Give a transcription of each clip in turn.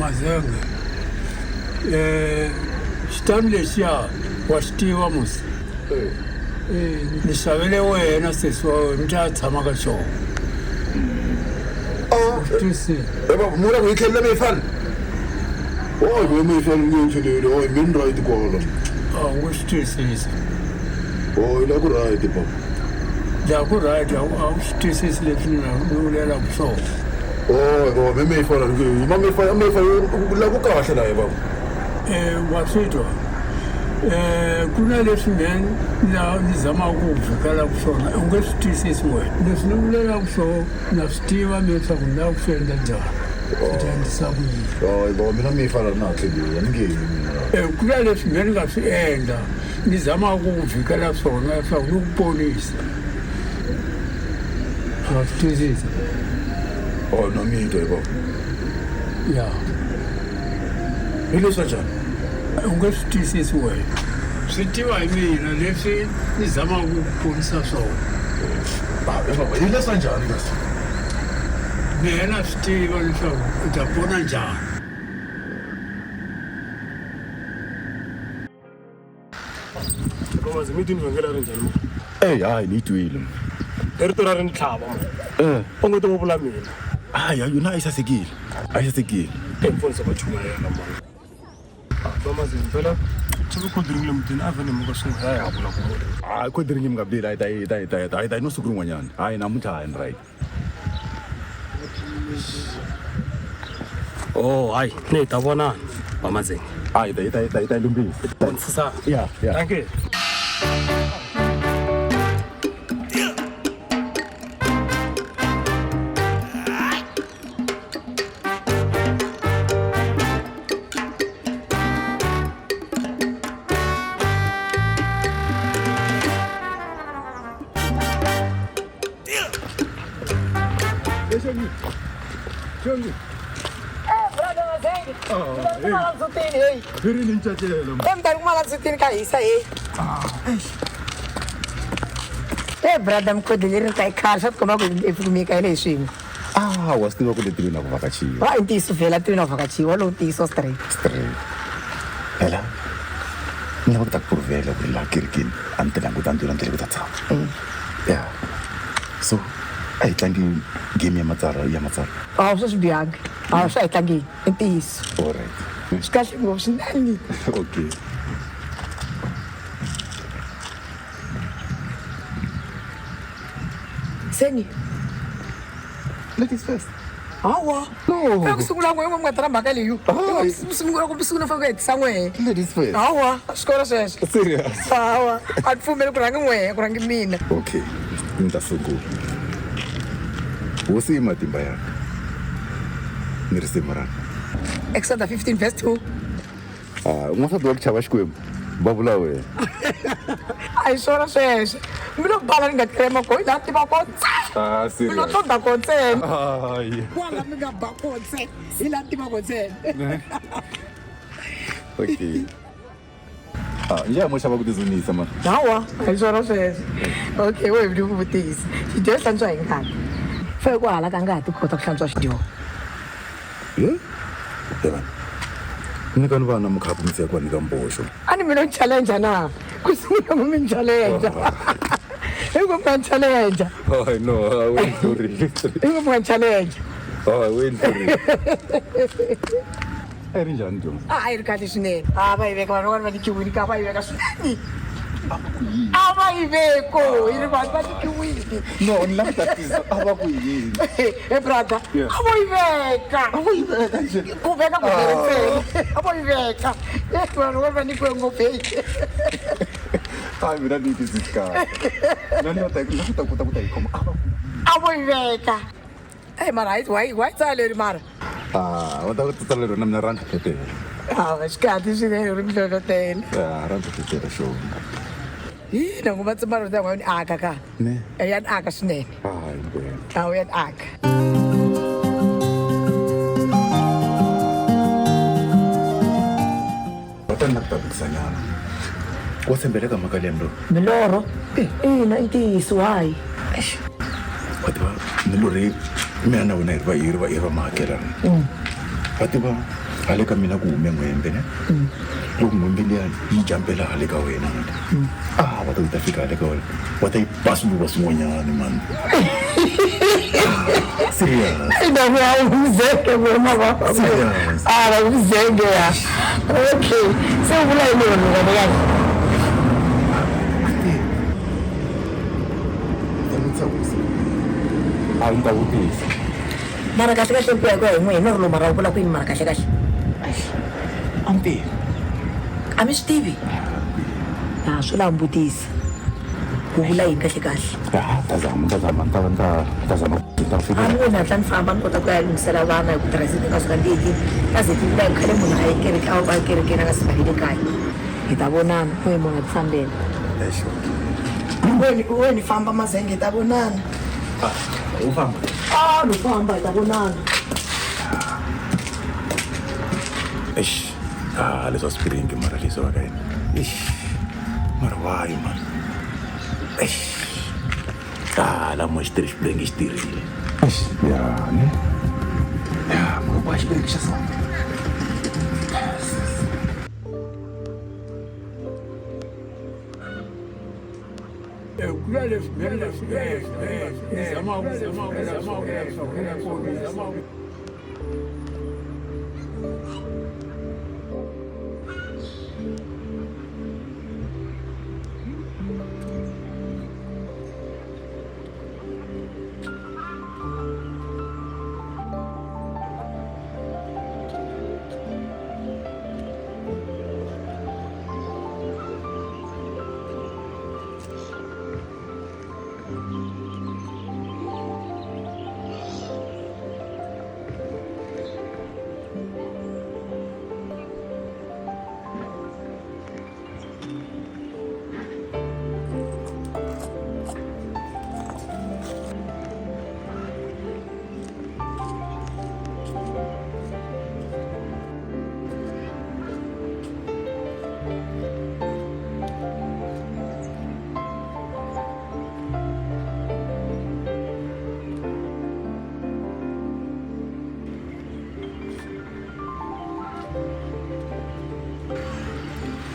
Mazenge xitandi lexiya wa xi tiva musi ni xavele wena sesi wa wena mi ta tshama ka xona twisisa baba mi vula ku yi tlhelele meyifani hayi me meyifani nge yi tlheleli hayi me ni right kwala a wu swi twisisa hayi la ku right baba la ku right a wu swi twisisi leswi ni ni vulelaka swona hayi baba me meyifani nge ma meyifani meyifani la ku kahle la baba Wa swi twa ku na leswi me na ni zamaka ku vhikelaka swona u nge swi twisisi wena leswi ni vulelaka swona na swi tiva me leswaku ni lava ku swi endla njhani swi ta endlisa ku yini hayi baba mina meyifani a na ha tlheleli a ni nge yi mina Ku na leswi me ni nga swi endla ni zamaka ku ku vhikela swona leswaku ni ku ponisa wa swi twisisa oh no mi twa baba ya hi leswa njhani u nge swi twisisi wena swi tiva hi mina leswi ni zamaka ku ku ponisa swona baba hi leswa njhani kasi mina na swi tiva leswaku u ta pona njhani Thomas, mi tini vhengele ri njhani mo? Ey, hayi ni yi twile. I rito ra ri ni tlhava mo. Onge to vula mina. Hayi, hayi yona a yi sasekile. A yi sasekile. E mfundhisi va chumayela mani. Thomas, phela swi cold drink le mutini a vhele mhaka swin'we ya ha vula ku mo. Hayi cold drink mi nga vileli a yi ta yi ta yi ta yi ta yi ta yi no siku rin'wanyana. Hayi namuntlha hayi ni right. Oh, hayi, ni hi ta vonana. Vamazeni. Hayi ta yi ta yi ta yi ta yi lombisa. Vonisisana. Ya, ya. Thank you. Emntani ka hisa heyi e brother mkhodi leri ta yi khale swa tikomba ku i kumeka hi leyi swin'we Ah, wa swi tiva ku le tilweni a ku vhakachiwa. wa i ntiyiso vhela tilweni a ku vhakachiwa lowu ntiyiso straight Straight. Phela ni lava ku ta ku puruvela ku ri laha kerekeni a ni ti languta ni ndlela ku ta tshama. Ya. So a hi tlangi game ya matsalwa ya matsalwa. A swi swi bihangi a swi a hi tlangeni i ntiyiso All right. swi kahle ngopfu swinene Okay. Seni Ladies first. Hawa No. ku sungula n'we mi nga tala mhaka leyi sungula ku sungula fanele ku hetisa n'we Ladies first. hawa swikolo sweswo Serious. hawa a ni pfumeli ku rhangi n'we ku rhangi mina Okay. Ni ta sungula. Hosi i matimba yanga. Ni risimu ranga. Exodus 15 verse 2 Ah, n'wansati wa ku chava Xikwembu va vula wena. A hi swona sweswo mi lo bala ni nga tirhema ko hi laha tiva ko tse Ah, mi lo serious. tonda ko ntsena Hayi. kwala mi nga ba ko tse hi laha tiva ko ntsena Okay. Ah, njhani mo xava ku tizunisa mara? Hawa a hi swona sweswo okay wo hi ni ku vutisa xidyoho xi hlantswa hi ngati fanele ku hala ka ngati ku kota ku hlantswa xidyoho Ye? Yevana. Nyikani vana mukhapu mi siya ku va nyika mboxo. A ni mi lo ni challenge na ku sungula ku mi ni challenge hi ku mi nga ni challenge Hayi no, a wu endlurile. hi ku mi nga ni challenge Hayi wu endlurile. A yi ri njhani dyondzo? A a yi ri kahle swinene a va yi veka vanhu van'wana va nyikiwile ka va yi veka swinene a va yi veko yi ri vanhu va nyikiwile No, ni lava ku ta twisisa a va ku yini? He brother a vo yi veka A vo yi veka njhe? Ku veka ku vele ntsena a vo yi veka vanhu van'wana va nyikiwe ngopfu heyi Hayi mina ni yi twisisi kahle. Mina ni lava ku ta kota ku ta yi khoma a va ku a vo yi veka Hey mara hayi wa wa tsala leri mara. Ah, wa ta ku tsala rona mina ra nhlohlotela. Ah, swi kahle swinene ri nhlohlotela. Ah, ra nhlohlotela xona. Hi na ngoma tsima ro ta n'wana aka ka. Ne. Ya ni aka swinene. Hayi impela. Ah, ya ni aka. Va ta ni la ku ta vutisa nyana. Wa tshembela ka mhaka liya milorho? Milorho? Ina, i ntiyiso hayi. Eish. Wa tiva ni lorhe mina na wena hi ri va hi ri va hi ri va mahakelana. Wa tiva Hale ka mina ku hume n'wembe ne? Loko n'wembe liya yi jampela hale ka wena ne? Ah, va ta yi ta fika hale ka wena. Va ta yi pasuluka swin'wanyana mani. Serious. Ndakuyawuzenge wena baba. Serious. Ah, bakuzenge ya. Okay. Se u vula yini wena kahle kahle? A ni ta vutisa. Mara kahle kahle ku ya ku ya hi n'wina ri lo mara u vula ku yini mara kahle kahle? A ni tivi. A mi swi tivi? A swi la vutisa. Ku vula yini kahle kahle? Ah, ta zama, ta zama, ta ta ta zama ta fika. A ni wena hatla ni famba ni kota ku ya lunghisela vana hi ku tirhisa ti nga suka ndi yi ka ze ti vula hi khale munhu a yi kereke a va kerekeni a nga si valele kaya. Hi ta vonana, n'we munhu a ti fambela. Weni famba mazenge hi ta vonana. U famba. Ah, no famba hi ta vonana. Eish. Ah, leswa swipiringi mara leswi va ka yini. Eish. Mara why man? Eish. Ah, la mo xi tirhi xipiringi xi tirhile. Eish, ya ne. Ya, mo ba xipiringi xa so.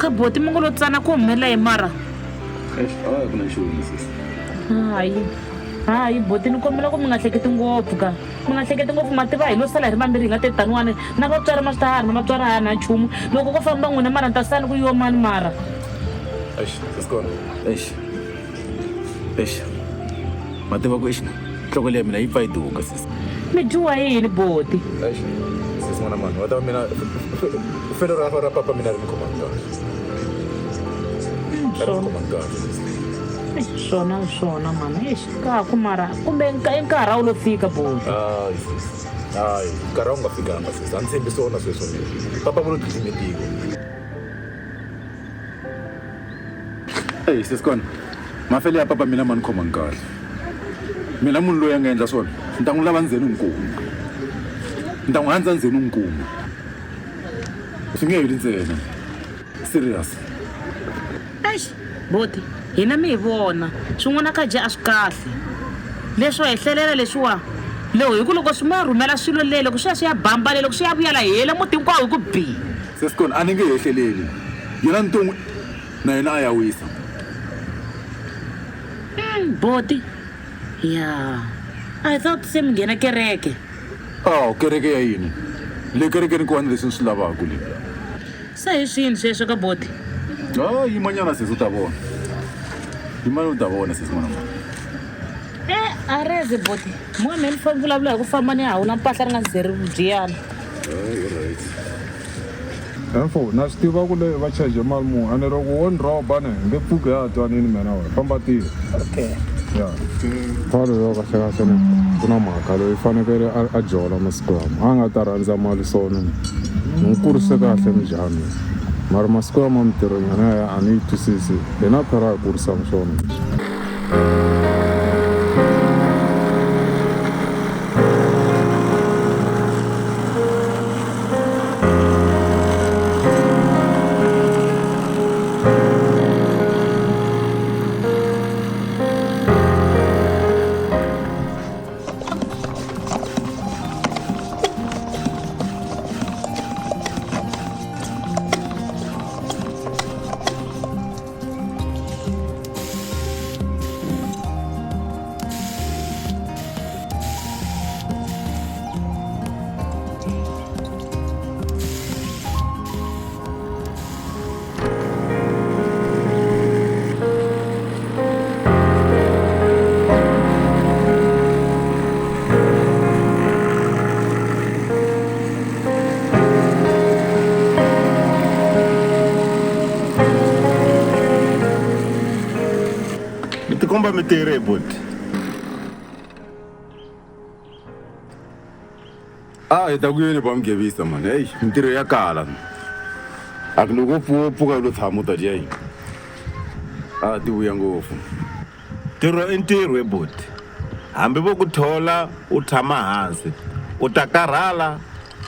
Ka boti mi ngo lo tsana ku humelela hi mara. Eish, a ku na nchumu sis. Hayi. Hayi boti ni kombela ku mi nga hleketi ngopfu ka. Mi nga hleketi ngopfu ma tiva hi lo sala hi ri vambirhi hi nga te taniwani na vatswari ma swi ta ha ri na vatswari ha na nchumu. Loko ko famba n'wina mara ni ta sala ni ku yo mani mara. Eish, sis kona. Eish. Eish. Ma tiva ku eish nhloko leya mina yi pfa yi duka sis. Mi dyiwa hi yini boti? Eish. Sis n'wana mani, wa ta mina felo ra ra papa mina ri ni khomangi kahle. Ri ni khomangi kahle sis. Eish, swona swona mani. Eish, ka ku mara kumbe i nkarhi a wu lo fika boti. Hayi sis. Hayi, nkarhi a wu nga fikanga sis. A ni tshembi swona sweswo mina. Papa va lo dlimetiwa. Eyi sis kona. Mafele ya papa mina ma ni khomangi kahle. Mina munhu loyi a nga endla swona, ni ta n'wi lava ndzeni n'wi kuma. Ni ta n'wi handza ndzeni n'wi kuma. Swi nge heli ntsena. Serious. Eish, boti, hina mi hi vona. Swin'wana ka dya a swi kahle. Leswo hehlelela leswiwa. Loko hi ku loko swi ma rhumela swilo le loko swi ya swi ya bamba le loko swi ya vuya la hela muti hinkwawo hi ku bi. Sis kona a ni nge hehleleli. Yena ntungu na yena a ya wisa. Boti. Ya. I thought se mi nghena kereke. Oh, kereke ya yini? Le kerekeni ku wani leswi ni swi lavaka le. Se hi swini sweswo ka boti? Ah, yimanyana sis u ta vona. Yimana u ta vona sis n'wana mani. Eh, areze boti. Mo me ni fa vulavula hi ku famba ni hawula mpahla ri nga ze ri byiyana. Hayi, alright. Mfo, na swi tiva ku le va charge mali muni ene loko wo ni rhoba ne nge pfuki ya ha twanini mina na wena famba tirha. Okay. Ya. Pfalo yo kahle kahle ne ku na mhaka loyi fanekele a jola masiku lama a nga ta rhandza mali so ne ni n'wi kurise kahle minjhani mara masiku lama mintirhonyana ya a ni yi twisisi hina phela a hi kurisanga swona leswi. komba mi tirhe buti. A hi ta ku yini ba mugevisa mani heyi mintirho ya kala a ku loko wo pfuka u lo tshama u ta dya yini a ti vuya ngopfu. Ntirho i ntirho he buti hambi vo ku thola u tshama hansi u ta karhala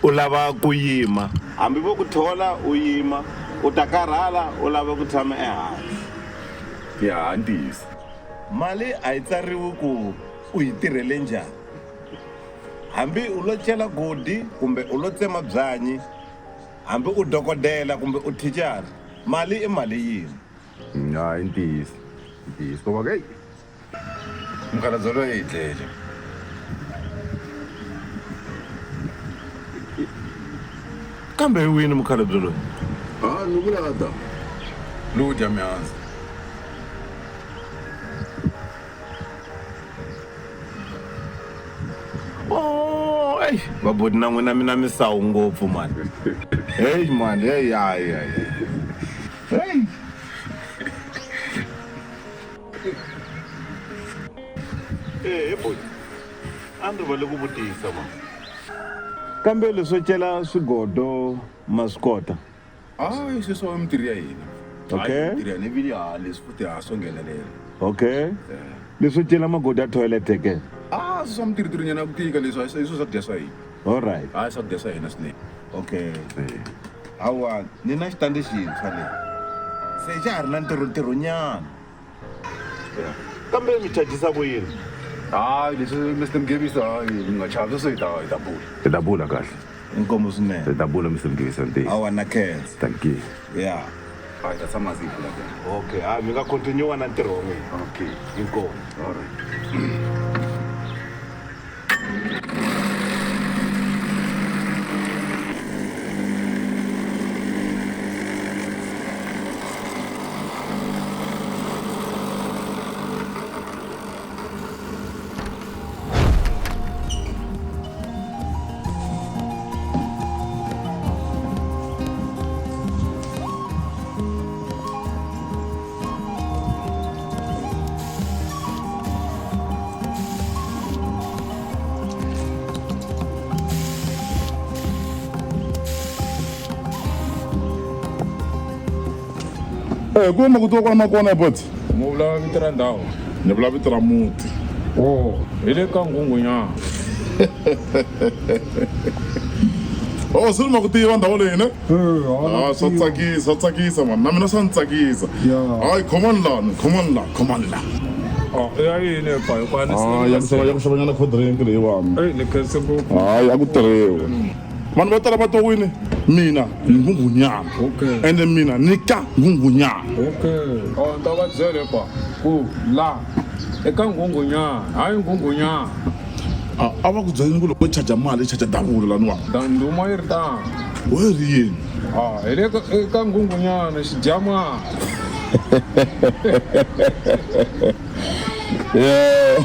u lava ku yima hambi vo ku thola u yima u ta karhala u lava ku tshama ehansi. Ya ntiyiso. Mali a yi tsariwi ku u yi tirhele njhani. Hambi u lo cela godi kumbe u lo tsema byanyi, hambi u dokodela kumbe u thicara, mali i mali yin'we. Ya i ntiyiso, i ntiyiso. Ko va ku heyi mukhalabye loyi hi dlele. Kambe hi wini mukhalabye loyi? Ha ni vula ta lowo dya mihandzu. Oh, ey, vabuti na n'wina mi na misawu ngopfu mani. Hey mani, hey hayi hayi. Hey. Eh, he buti. A ndzi rivale ku vutisa mani. Kambe leswo cela swigodo ma swi kota? Hayi sweswo i mintirho ya hina. Okay. Mintirho ya hina ivili ha leswi futhi ha swo nghenelela. Okay. Leswo cela magodi ya toilet ke? Ah, swi swa mintirho nyana ya ku tika leswi a hi swo swakudya swa hina. All right. Hayi swakudya swa hina swinene. Okay. Hawa, ni na xitandi xintshwa le. Se xa ha ri na ntirho ntirho nyana. Kambe mi chajisa ku yini? Hayi leswi Mr Mugevisa hayi mi nga chavi sweswo hi ta hi ta bula. Hi ta bula kahle. Inkomu swinene. Hi ta bula Mr Mugevisa ntiyiso. Hawa na khensa. Thank you. Yeah. Hayi ta tshama hansi hi bula kahle. Okay, hayi mi nga continue na ntirho wa n'wina. Okay. Inkomu. All right. Eh, ku ma ku tiva kwala makona bot Mu vula vito ra ndhawu? Ni vula vito ra muti. Oh, hi le ka Nghunghunyana. Oh, se ni ma ku tiva ndhawu leyi ne? Ah, swa tsakisa, swa tsakisa mani. Na mina swa ni tsakisa. Hayi, khomani lani, khomani la, khomani la. Oh, ya yini pa hikuva ni Ah, ya ku xava ya ku xavanyana cold drink leyiwani. Ey, ni khense ngopfu. Hayi, a ku tirhiwe. Vanhu vo tala va twa wini mina ni Nghunghunyana. Okay. Ende mina ni ka Nghunghunyana. Okay. Oh, ni ta va byele pa ku la eka Nghunghunyana, hayi Nghunghunyana. A a va ku byelini ku loko u charge mali i charge double laniwa. Ndhuma yi ri tano. Wo ri yini? Ah, hi le ka eka Nghunghunyana xidyamana. Yeah.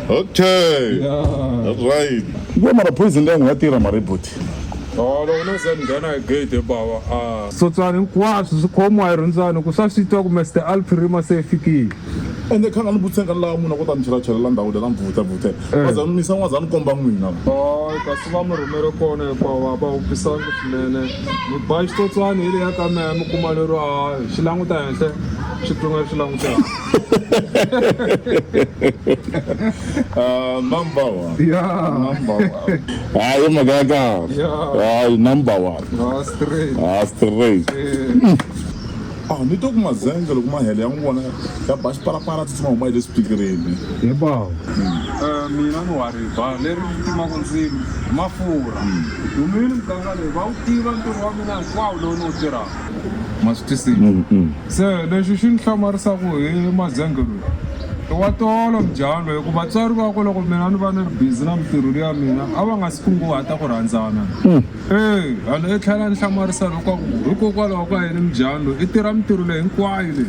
Okay. Yeah. That's right. Kuya mara poison leyi ya tirha mara buti. Oh, loko no ze ni nghena hi gate bava a switsotswana hinkwaswo swi khomiwa hi rindzani ku swa swi twa ku Mr Alprima se fikile. Ende kha nga ni vutise nkarhi laha munhu a kota ni chelachela ndhawu leyi a ni vutavutela. Wa za ni misa wa za ni komba n'wina. Hayi kasi va mi rhumele kona hikuva va hupisangi swinene. Mi ba xitsotswana hi leya ka mehe mi kuma lero hayi xi languta henhla xi tlunga xi languta hansi. Number one. Yeah. Number one. Hayi mhaka ya kahle. Yeah. Hayi number one. Ah, straight. Ah, straight. Yeah. Ah, ni twa ku mazenge loko ma hela ya n'wi vona ya ba xiparapara tsutsuma huma hi le swipikirini. He bava. Mina ni wa riba leri timaka ndzilo hi mafurha. Dumile muganga leyi va wu tiva ntirho wa mina hinkwawo lowu ni wu tirhaka. Ma swi twisisa? Se lexi xi ni hlamarisaka hi mazenge loyi Wa tolo mujhani hi ku vatswari vakwe loko mina ni va ni ri busy na mintirho leya mina a va nga si kunguhata ku rhandzana. E ene i tlhela ni hlamarisa loko a ku hikokwalaho ka yini mujhani loyi i tirha mintirho leyi hinkwayo leyi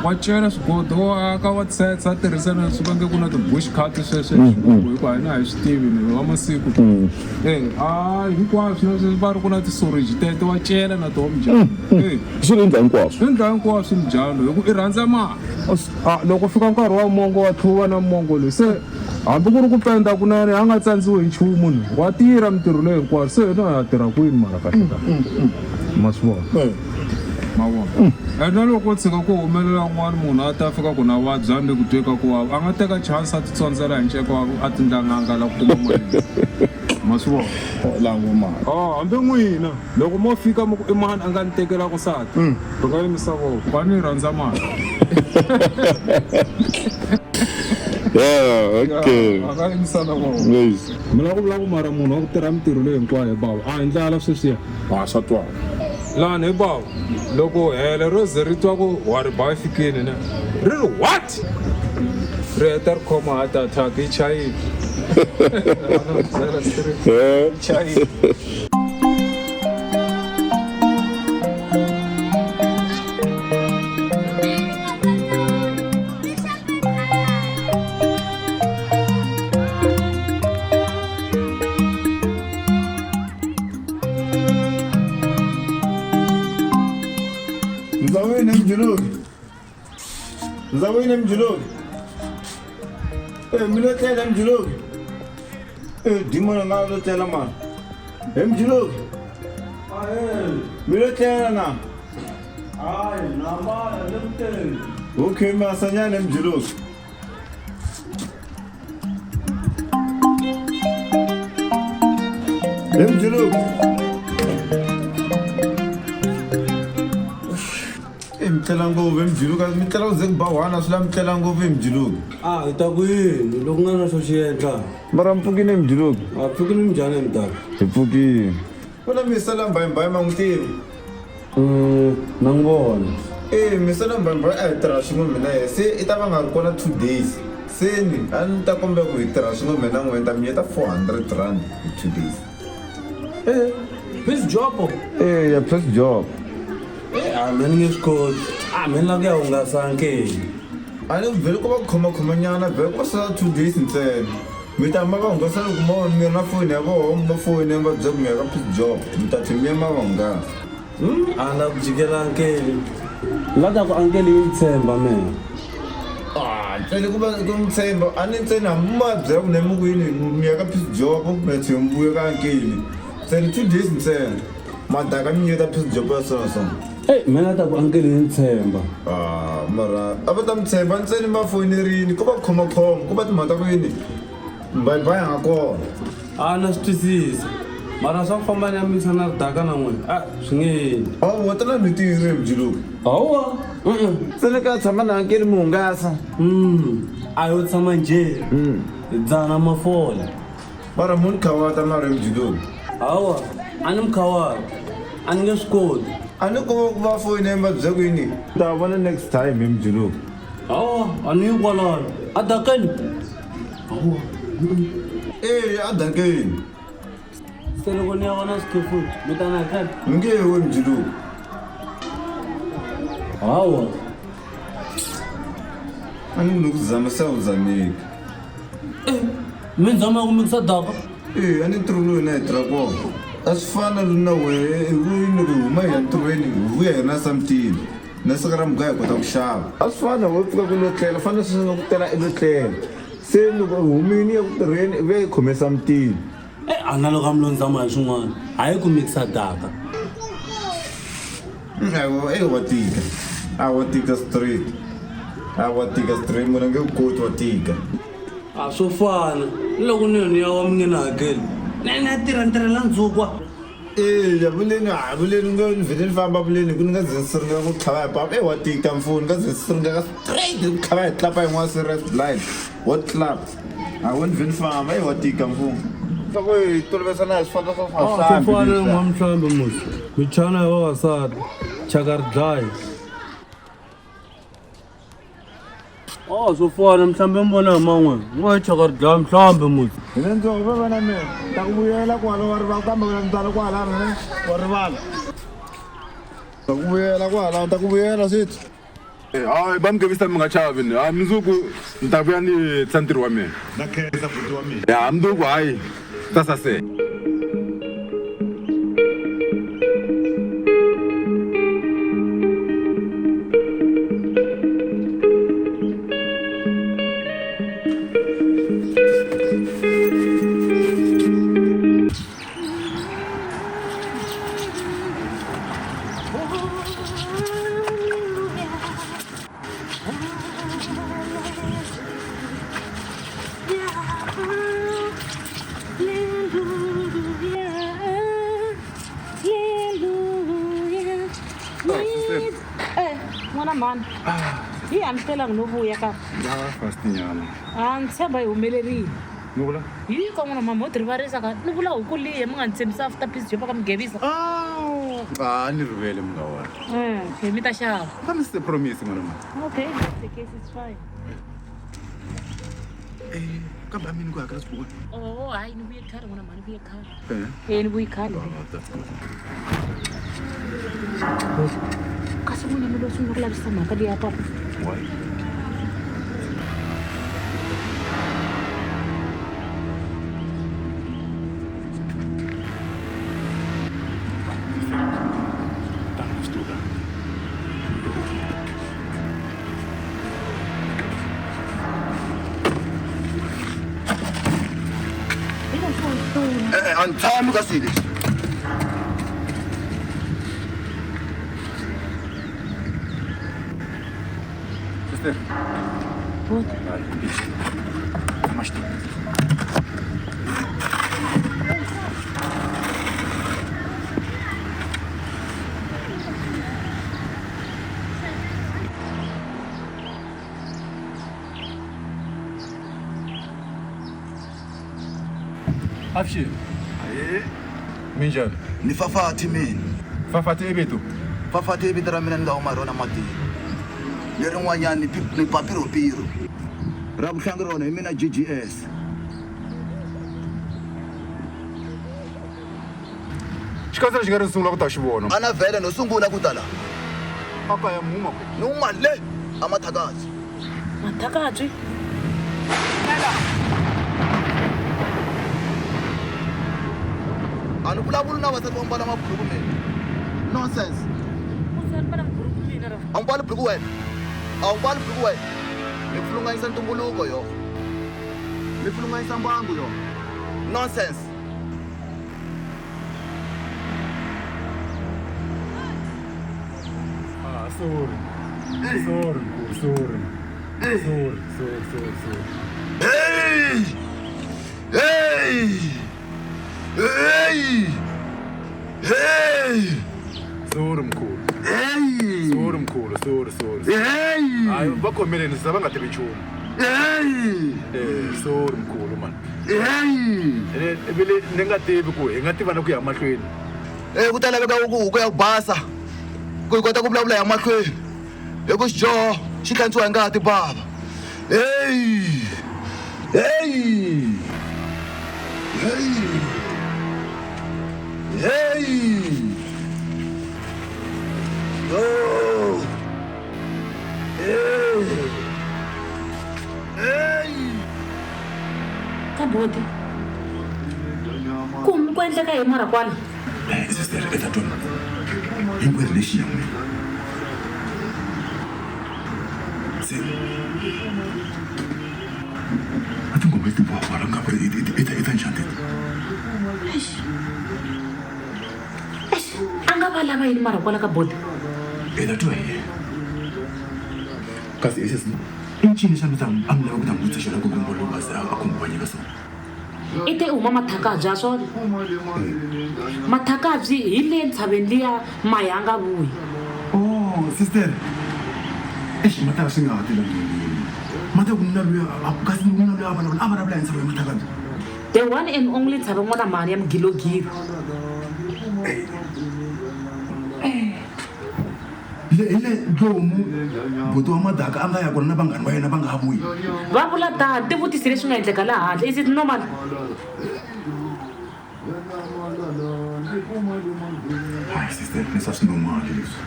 wa cela swigodo wa aka wa tshetsha a tirhisa na leswi va nge ku na ti-bush cut sweswo hi xilungu hikuva hina a hi swi tivi ni va masiku. E a hinkwaswo na sweswi va ri ku na ti-sorage teto wa cela na toho mujhani. E Swi endla hinkwaswo. Endla hinkwaswo mujhani hi ku i rhandza mali. A loko fika nkarhi wa mongo wa tlhuva na mongo loyi se hambi ku ri ku penda kunene a nga tsandziwi hi nchumu ni wa tirha mintirho leyi hinkwayo se hina ha tirha kwini mara kahle kahle ma swi vona ma vona and na loko ko tshika ku humelela un'wana munhu a ta fika ku na vabya ni le ku twe ka ku vava a nga teka chance a titsondzela hi nceka wa a tindla n'anga la ku kuma mali ma swi vona Langu mali. Oh, hambi n'wina loko mo fika mi ku i mani a nga ni tekelaka nsati ri nga yimisa voko va ni rhandza mali. Yeah, okay. A nga yimisa na voko. Yes. Mi lava ku vula ku mara munhu wa ku tirha mintirho leyi hinkwayo hi bava a hi ndlala sweswiya. A swa twala. Lani hi bava loko hele ro ze ri twa ku wa ri ba yi fikini ne ri ri what ri heta ri khoma heart attack yi chayile. Eh. Yi chayile. Ndzawini mjuluki. Ndzawini mjuluki. Eh, mi lo tlela mjuluki. Eh, dimona na lo tlela mara. Eh, mjuluki. Mi lo tlela na. Hayi, namara le kuteni. Okay, masanyana mjuluki. Eh, mjuluki. Eh, mi tlela ngopfu mjuluki, mi tlela ku ze ku ba one swi la mi tlela ngopfu mjuluki. A hi ta ku yini loko nga na xo xi endla? Mara mi pfukile mjuluki. A pfukile njhani mdaka? Hi pfukile. Ku na misala mbayimbayi ma n'wi tivi? Na n'wi vona. E misala mbayimbayi a hi tirha swin'we mina yena se i ta va nga ri kona 2 days. Se ni a ni ta kombela ku hi tirha swin'we mina n'we ni ta mi nyeta 400 rand hi 2 days. Eh, piece job. Eh, ya piece job. Eh, a mina ni nge swi koti. A mina ni lava ku ya hungasa nkeni. A ni vhele ku va khomakhomanyana vhele ku va sala 2 days ntsena. Mi ta ma va hungasa loko mo mi ri na foni ya voho mi va foni va byela ku mi ya ka piece job mi ta tlhela mi ya ma va hungasa. A ni lava ku jikela ankele. La ta ku ankele yi ni tshemba mina. Ah, ntsena ku va ku mi tshemba a ni ntsena hambi ma byela ku ne mi ku yini mi ya ka piece job mi ya tlhela mi vuya ka ankele ntsena 2 days ntsena madaka mi nyiketa piece job ya so na so. Ey, mina ta ku ankele yi ni tshemba. Ah, mara a va ta mi tshemba ntsena ma foyinerini ko va khomakhoma ko va timhaka ta ku yini mbayimbayi a nga kona. A na swi twisisa mara swa ku famba ni ya mikisa na ridaka na n'wina a swi nge endli. Hawu wa ta na mitirho mjuluki. Hawa Ntsena ka tshama na ankele mi hungasa. A yo tshama njhe hi dzana mafola. Mara mu ni khawata mara mjuluki. Hawa a ni mi khawata a ni nge swi koti. A ni ko ku va foyineni va byela ku yini. Ta vona next time hi mjuluki. Hawa a ni yi kwalano a dakeni. Hawa. Eh, a dakeni. Se loko ni ya vona swikhefuni mi ta na hakela? Mi nge we mjuluki. Hawa. A ni ku zama se a wu zameki. Mi ni zama ku mikisa daka? Eh, a ni ntirho lowu hina hi tirha kona. A swi fana na wehe hi ku loko hi huma hi ya ntirhweni hi vuya hi ri na something. Na siku ra mugayo hi kota ku xava. A swi fani na wehe pfuka ku lo tlela, fana sweswi nga ku tela i lo tlela. Se loko hi humile ya ku tirheni i vuya hi khome something. Eh, a na loko a mi lo ni zama hi swin'wana hayi ku mikisa daka. Awa, eh, wa tika. A wa tika straight. A wa tika straight, munhu a nge ku koti wa tika. A swo fana ni loko ni yona ya wa mi nge ni hakeli. Na ni ya tirha ni tirhela ndzhukwa. Eya vuleni ha vuleni nga ni vhele ni famba vuleni ku ni nga ze ni ringeka ku tlhava hi papa e wa tika mfuni ni nga ze ni ringeka straight ku tlhava hi tlapa yin'wana serious blind wo tlap a wo ni vhe ni famba e wa tika mfuni swa ku hi tolovesana hi swifambo swa Swo fana na n'wamhlambi musi michana ya vavasati chaka ri dlayi. A swo fana mhlambe mi vona hi man'we u nga yi thyaka ri dlaya mhlambe musi. Hina ntsongo ve vana mina ta ku vuyela kwala wa rivala kambe wena mntwana kwalano ne wa rivala ta ku vuyela kwalano ta ku vuyela swithu. Hayi va mi gevisa mi nga chavi ni hayi mundzuku ni ta vuya ni hetisa ntirho wa mina. Na khensa buti wa mina. Ya mundzuku hayi ta saseka. N'wana mhani hi a ni hlwelanga no vuya ka fast nyana. A ni tshemba hi humelerile. Ni vula. Hi ka n'wana mhani mo ti rivarisa ka ni vula huku liya mi nga ni tshembisa after piece jopa ka mugevisa. A ni rivele munga wena. He mi ta xava. Promise the promise n'wana mhani. Okay, if that's the case, it's fine. Kambe a mi ni ku hakela swibukwana. Oh, hayi ni vuye khale n'wana mhani, vuye khale. Eh. E ni vuye khale. Oh, that's good. Kasi n'wina mi lo sungula ku lavisisa mhaka liya papa. Why? E-e, a ni tshami ka swilo leswi. Sister. Tshama xitulu. Avuxeni. Minjhani? Ni Fafati mina. Fafati i vito? Fafati i vito ra mina ni nga huma hi rona matini. Lerin'wanyani ni ni Papiropiro. Ra vuhlangi rona hi mina GGS. Xikandza lexi nga ri sungula ku ta xi vona. A na vhele no sungula ku ta la. A kaya mi huma kwihi? Ni huma le a Mathakatsi. Mathakatsi? A ni vulavuli na vavasati vo mbala maburuku mina. Nonsense. A wu mbali buruku wena? A wu mbali buruku wena? Mi pfilunganyisa ntumbuluko yo. Mi pfilunganyisa mbangu yo. Nonsense. Ah, sorry. Sorry, mkhulu, sorry. Sorry, sorry, sorry, sorry. Hey! Hey! Hey! Hey! Sorry mkhulu. Hey! Sorry mkhulu, sorry, sorry. Hey! Hayi va khomeleni se va nga tivi nchumu. Hey! Eh, sorry mkhulu man. Hey! Ene vele ni nga tivi ku hi nga tivana ku ya mahlweni. Eh, ku ta laveka ku ku ya ku basa. Ku hi kota ku vulavula ya mahlweni. Hi ku xidyoho xi hlantswiwa hi ngati bava. Hey! Hey! Hey! Hey! Oh! Hey! Hey! Ka boti. Ku ku endleka hi mara kwala. Sister, eka tona. Hinkwerhu lexi ya n'wina. Se a tingoma leti boha kwala nga ku ri i ta i ta njhani teti? Eish. Eish, a nga va lava yini mara kwala ka boti? Hi ta twa hi yena. Kasi hi sesi i ncini xa mi ta a mi lava ku ta n'wi vutisa xona kumbe mi vona loko a ze a khunguvanyeka so? I te u huma Mathakabye a swona? Mathakabye hi le ntshaveni liya mahi a nga vuyi. Oh, sister. Eish, ma ta va swi nga ha ti la ndleleni. Ma ta ku nuna luya a kasi nuna luya a vulavula a vulavula hi ntshava ya Mathakabye. The one and only ntshava n'wana mhani ya mugilogilo. Le hi le lomu buti wa madaka a nga ya kona na vanghani va yena va nga ha vuyi. Va vula tani, ti vutisi leswi nga endleka laha handle. Is it normal? Hayi sister, leswi a swi normal leswi.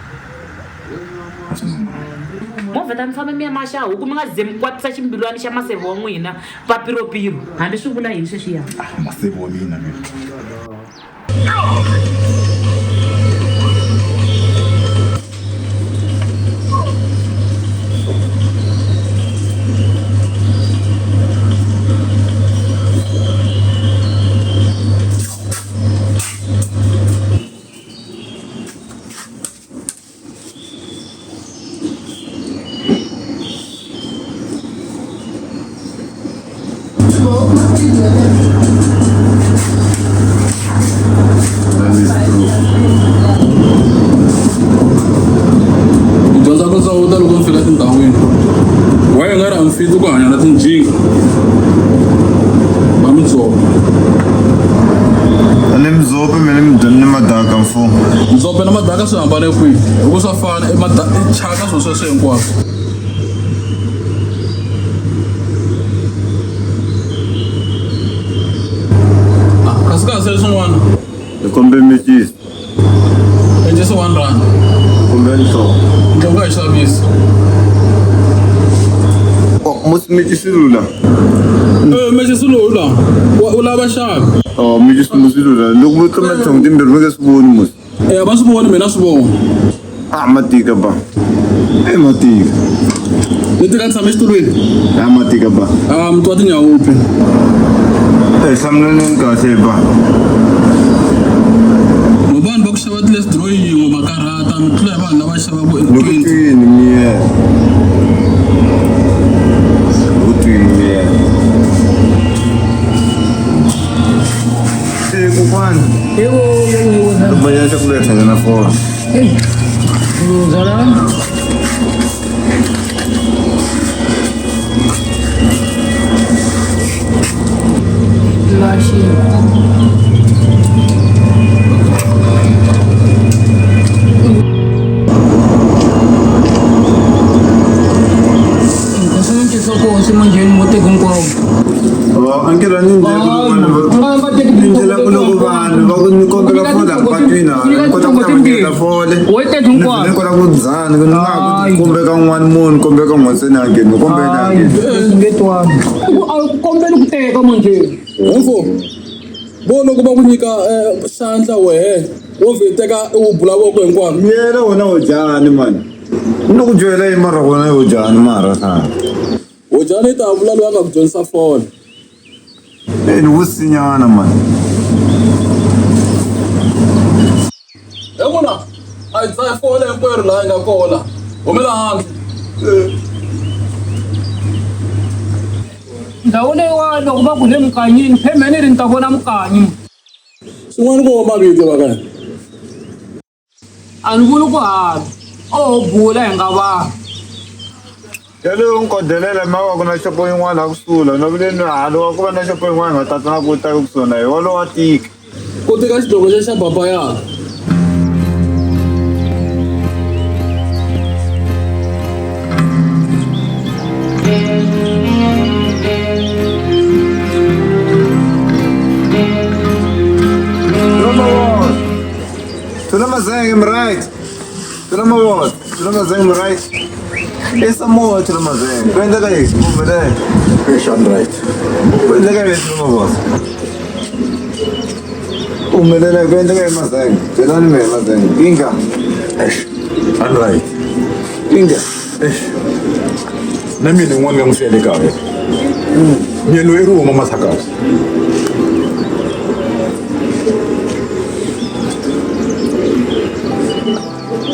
A swi normal. Mo vheta mi famba mi ya maxa huku mi nga ze mi kwatisa ximbilwani xa maseve wa n'wina papiropiro hambi swi vula yini sweswiya. Ah, maseve wa mina mina. Ni dyondza ku tsawuta loko ni fika tindhawini wa yi nga ri a ni fiki ku hanya na tinjinga va midzopo ni mudzope mina ni madaka mfumo mudzope na madaka swi hambane kwihi hi ku swa fana i i thyaka swilo sweswo hinkwaswo Ah, kasi kahle swin'wana hi kombe mecisi mecisi one rand kumbe nhloko nhloko a yi xavisi musi mecisi lula Eh, mecisi lowu la u lava xavi oh mecisi musi lula loko mi tluma tinhlongo timbirhi mi nge swi voni musi Eh, a va swi voni mina swi vona a matika ba e matika ni tika ni tshame exitulwini a matika ba a mutwa tinyawupi e hlamulani kahle ba ngo vanhu va ku xava ti-less draw yin'we va karhata mi tlula hi vanhu lava xavaka ni ku twini miyela ni ku twini miyela e kokwani Yebo, yebo, yebo. Manya xa ku letha na fona Mzalwane. Lashi. Nkosi manjeni mo teka hinkwavo. Ankela ni ndlela ku loko vanhu va ku ni kombela fole patwini hala ni kota ku ta nyiketa fole ni kota ku dzana ni nga ku kumbe ka un'wana munhu kumbe ka un'wana se ni hakeli ni kombe ni hakeli Kombela ku teka manjeni. Mfo, vo loko va ku nyika xandla wehe wo vhe teka u bula voko hinkwaro. Yena wena wo dyani mani ni ku byela yi mara wena yo dyani mara sa Hojani ta vula loyi a nga ku dyondzisa fole. E ni vusinyana mani. He n'wina a hi dzahi fole hinkwerhu laha hi nga kona humela handle. Ndhawu leyiwani loko va ku le mukanyini phemeni ri ni ta vona mukanyi. Swin'wana ko va mavito va ka hina. A ni vuli ku hava o ho bula hi nga vanhu. Yaleyo nkodelela ma wa ku na xopo yin'wana a kusuhi la na vule ni halo wa ku va na xopo yin'wana nga tata na ku ta kusuhi na yona walowo wa tika. Ku tika xidloko xa baba yaka. Tuna mazenge I'm right. Tuna mavona. Tuna mazenge I'm right. Esa moya tuna mazenge. Ku endleka yini? Pfumelele. Eish, I'm right. Ku endleka yini tuna mavona? Humelela ku endleka yini mazenge? Byelani mehe mazenge. Inga. Eish, I'm right. Inga. Eish. Na mina yin'wana nga n'wi siya le kaya. Mina loyi i ri huma mathakasi.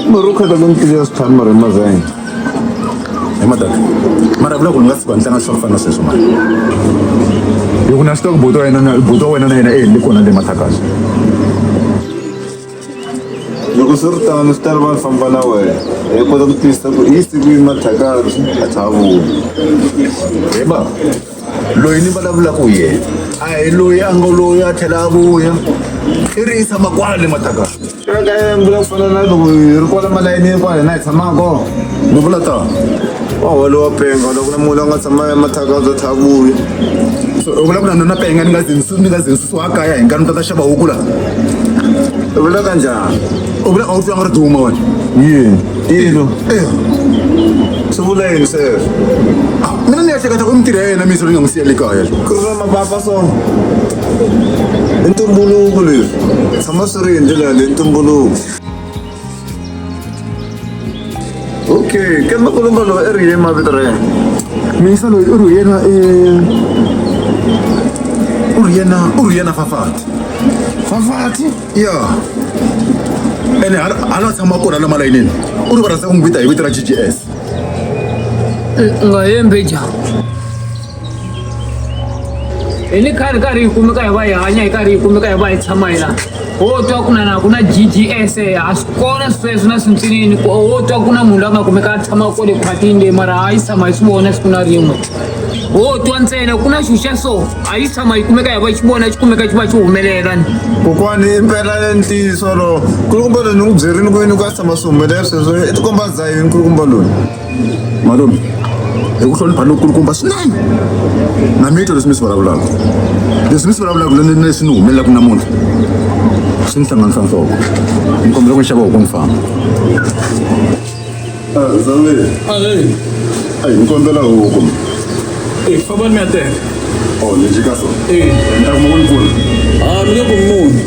Mara u kota ku ni tivisa switlhanu mara hi mazenge. Hi madaka. Mara vula ku ni nga tshuka ni tlanga swa ku fana na sweswo mara. Hi ku na swi tiva ku buti wa yena na buti wa wena na yena e le kona le mathakasi. Loko swi ri tano swi ta lava ni famba na wena hi kota ku twisisa ku i siku yi mathakasi a tlha a vuya. He bava. Loyi ni vulavulaka hi yena a hi loyi a nga loyi a tlhela a vuya. I ri i tshama kwale mathakasi. Eka vula ku fana na loko hi ri kwala malayinini kwala hina hi tshamaka kona. Ni vula tano. Wa walowo wa penga loko na munhu a nga tshama emathaka bya thavuya. So u vula ku na nuna penga ni nga ze ni nga ze ni susiwa kaya hi nkarhi ni ta ta xava huku la. U vula kanjhani? U vula a wu twanga ri duma wena. Yini? Yini? Eh. Swi vula yini sweswo? Mina ni ehleketa ku i mintirho ya yena misi loyi nga n'wi siya le kaya. Ku ri na mapapa so. I ntumbuluko leswi. Tshama swi ri hi ndlela leyi ntumbuluko. Okay, kambe kulumba loyi i ri yini mavito ra yena? Miyisa loyi u ri yena i u ri yena u ri yena Fafati. Fafati? Ya. Ene hala tshama kona la malayinini. U ri va rhandza ku n'wi vita hi vito ra GGS. U nga hembi ja. Hi ni khale karhi hi kumeka hi va hi hanya hi karhi hi kumeka hi va hi tshama hi laha. Ho twa ku na na ku na GGS a swi kona sweswo na swintsinini ku ho twa ku na munhu loyi a nga kumeka a tshama kwale khwatini leyi mara a yi tshama hi swi vona siku na rin'we. Ho twa ntsena ku na xilo xa so a yi tshama yi kumeka hi va xi vona xi kumeka xi va xi humelela ni. Kokwani impela ntiyiso lowo nkulukumba loyi ni n'wi byerile ku yini ku a tshama swi humelela sweswo i tikomba a dzaha yini nkulukumba loyi. Malume hi ku hlonipha lokukulukumba swinene na mi twa leswi mi swi vulavulaka leswi mi swi vulavulaka na leswi ni humelelaka namuntlha swi ni hlanganisa nhloko ni kombela ku ni xava huku ni famba. Zami. Ayi ni kombela huku. Eh, famba ni ya teka. Oh, ni jika so. Eh. Ni ta kuma ku ni pfuna. Ah, mi nge kumi munhu.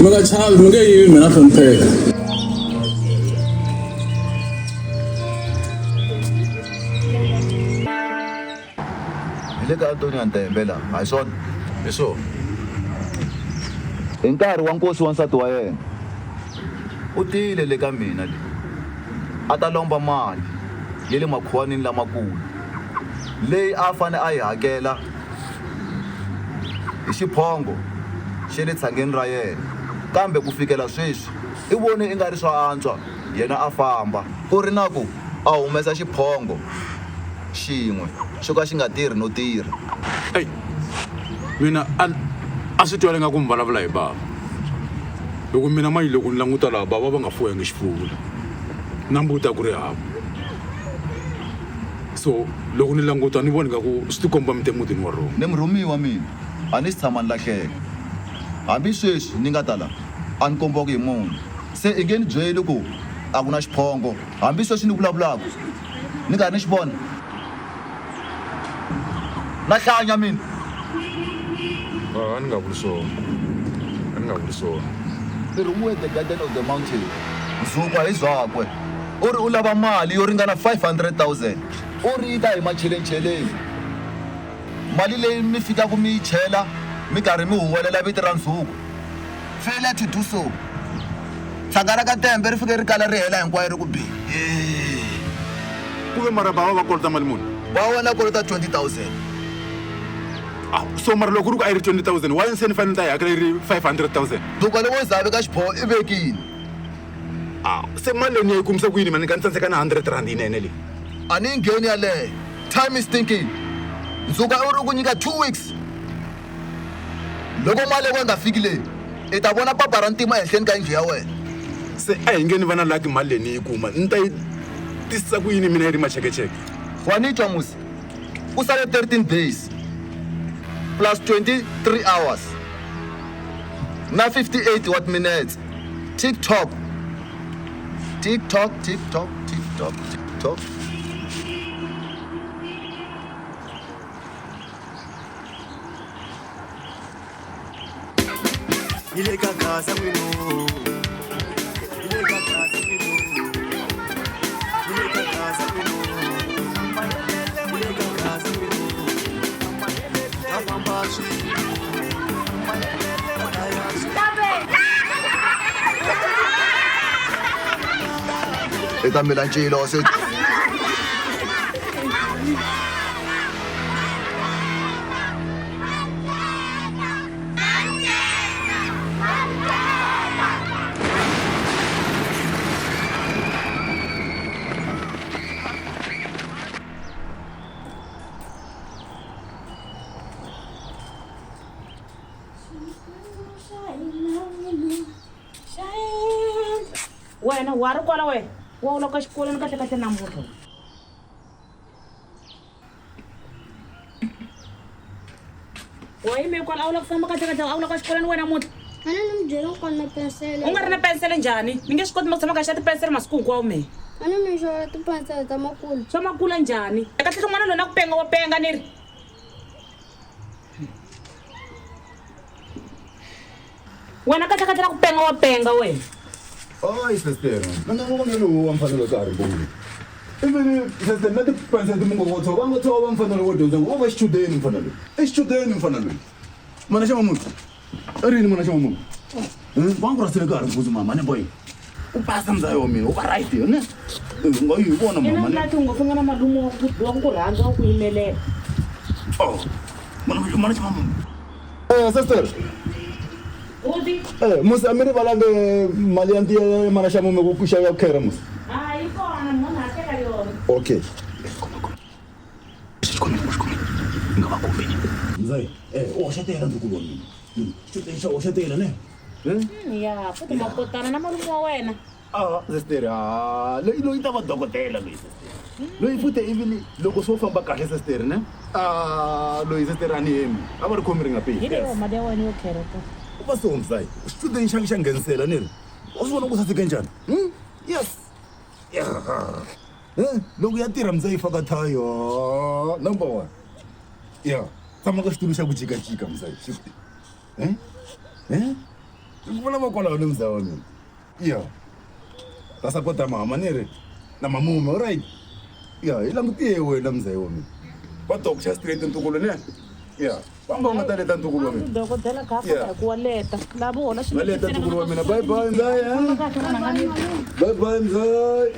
Mi nga chavi, mi nge yivi mina hlonipheka. Hi le ka Antonio Ntembe laha, a hi swona? Hi swona. Hi nkarhi wa nkosi wa nsati wa yena, u tile le ka mina le, a ta lomba mali ya le makhuwanini lamakulu, leyi a fanele a yi hakela hi xiphongo xa le tshangeni ra yena, kambe ku fikela sweswi i vone i nga ri swa antswa yena a famba, ku ri na ku a humesa xiphongo xin'we xo ka xi nga tirhi no tirha. Ey, mina a a swi twala ingaku mi vulavula hi bava. Hi ku mina manje loko ni languta laha bava va nga fuwangi xifuwo la, na mbuti a ku ri hava. So loko ni languta ni vona ingaku swi tikomba mi te mutini wa wrong. Ni murhumiwa mina, a ni si tshama ni lahleka. Hambi sweswi ni nga ta la, a ni kombiwaka hi munhu. Se i nge ni byeli ku a ku na xiphongo, hambi sweswi ni vulavulaka ni karhi ni xi vona. Na hlanya mina. A ni nga vuli swona. A ni nga vuli swona. Ni rhumiwe the garden of the mountain. Nzukwa hi byakwe. U ri u lava mali yo ringana 500,000. U ri yi ta hi machelecheleni. Mali leyi mi fikaka mi yi chela mi karhi mi huwelela vito ra Nzukwa. Failure to do so. Tshanga ra ka Tembe ri fike ri kala ri hela hinkwayo ri ku bi. Ku ve mara bava va kolota mali muni? Va wena kolota 20,000. Ah, so mara loko ku ri ku a yi ri 20,000 why se ni fanele ni ta yi hakela yi ri 500,000? Duka loko za veka xiboho i vekile. Ah, se mali leyi ni ya yi kumisa ku yini mani ni ka ni tsandzeka na 100 rand yinene leyi. A ni yi ngheni yaleyo. Time is thinking. Nzuka u ri ku nyika 2 weeks. Loko mali ya wena yi nga fiki leyi, i ta vona papa ra ntima ehenhleni ka yindlu ya wena. Se a hi nge ni va na lucky mali leyi ni yi kuma, ni ta yi tisisa ku yini mina yi ri machekecheke? Wa ni twa musi? Ku sale 13 days plus 23 hours na 58 wa timinetse. Tick tock, tick tock, tick tock, tick tock, tick tock. Yi le ka gaza n'wino yi le ka gaza n'wino yi le ka gaza n'wino yi le ka gaza n'wino va famba swi I ta mila ncilo se. Wena wa ri kwala wena wa wu loko xikolweni kahle kahle namuntlha. Wa yime kwala a wu lava ku famba kahle kahle a wu loko xikolweni wena namuntlha. A ni mi byela ku na pensele. U nga ri na pensele njhani? Ni nge swi koti ma ku tshama ka xa tipensele masiku hinkwawo mehe. A ni mi xavela tipensele ta makulu. Swa makula njhani? Kahle kahle n'wana loyi na ku penga wa penga ni ri. Wena kahle kahle na ku penga wa penga wena. Hayi sister, mina n'wana lowu wa mfanelo ka ha ri mbhoni. Even sister na tipensele ti mi ngo vo tshova, va nga tshova mfanelo wo dyondza ngo va xichudeni mfana loyi. I xichudeni mfana loyi. Mana xa mamunhu. I rini mana xa mamunhu? Va ku rasele ka ha ri mpundzu mama ne boy. U pasa mzayi wa mina, u va right ne? U nga yi vona Ina mama ne. lati ngopfu nga na malume wa ku wa ku rhandza wa ku yimelela. Oh. Mana mana xa mamunhu. Sister. Buti. Musi a mi rivalangi mali ya ntiya ya mana xa mume ku xava khera musi. Hayi kona munhu a teka yona. Okay. Mzayi, u hoxetela ntukulu wa mina. Xichudeni xa hoxetela ne? Ya, futhi makotana na malume wa wena. Ah, sister, ah, loyi loyi ta va dokodela loyi sister. Loyi futhi even loko swo famba kahle sister ne? Ah, loyi sister a ni hemi. A va ri khomi ri nga peli. Hi leyo mali ya wena yo khera to. U va so mzayi. Xichudeni xa xa nghenisela ni ri. U swi vona ku saseke njhani? Yes. Yeah. Loko ya tirha mzayi faka thayo. Number 1. Yeah. Tshama ka xitulu xa ku jikajika mzayi. Ku vula va kwalaho ni mzayi wa mina. Yeah. Ta sapota mama ni ri na mamume all right. Yeah, hi langutiye wena mzayi wa mina. Va dok xa straight ntukulu ne? Yeah. Famba u nga ta leta ntukulu wa mina. Dokodela ka Yeah. kota ku wa leta. Lava hola Va leta ntukulu wa mina. Bye bye mzayi. Bye bye mzayi.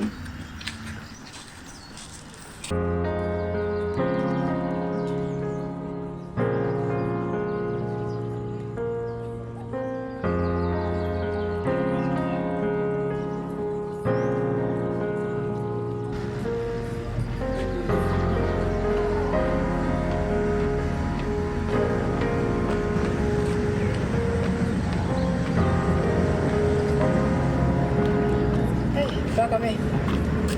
Nhloko me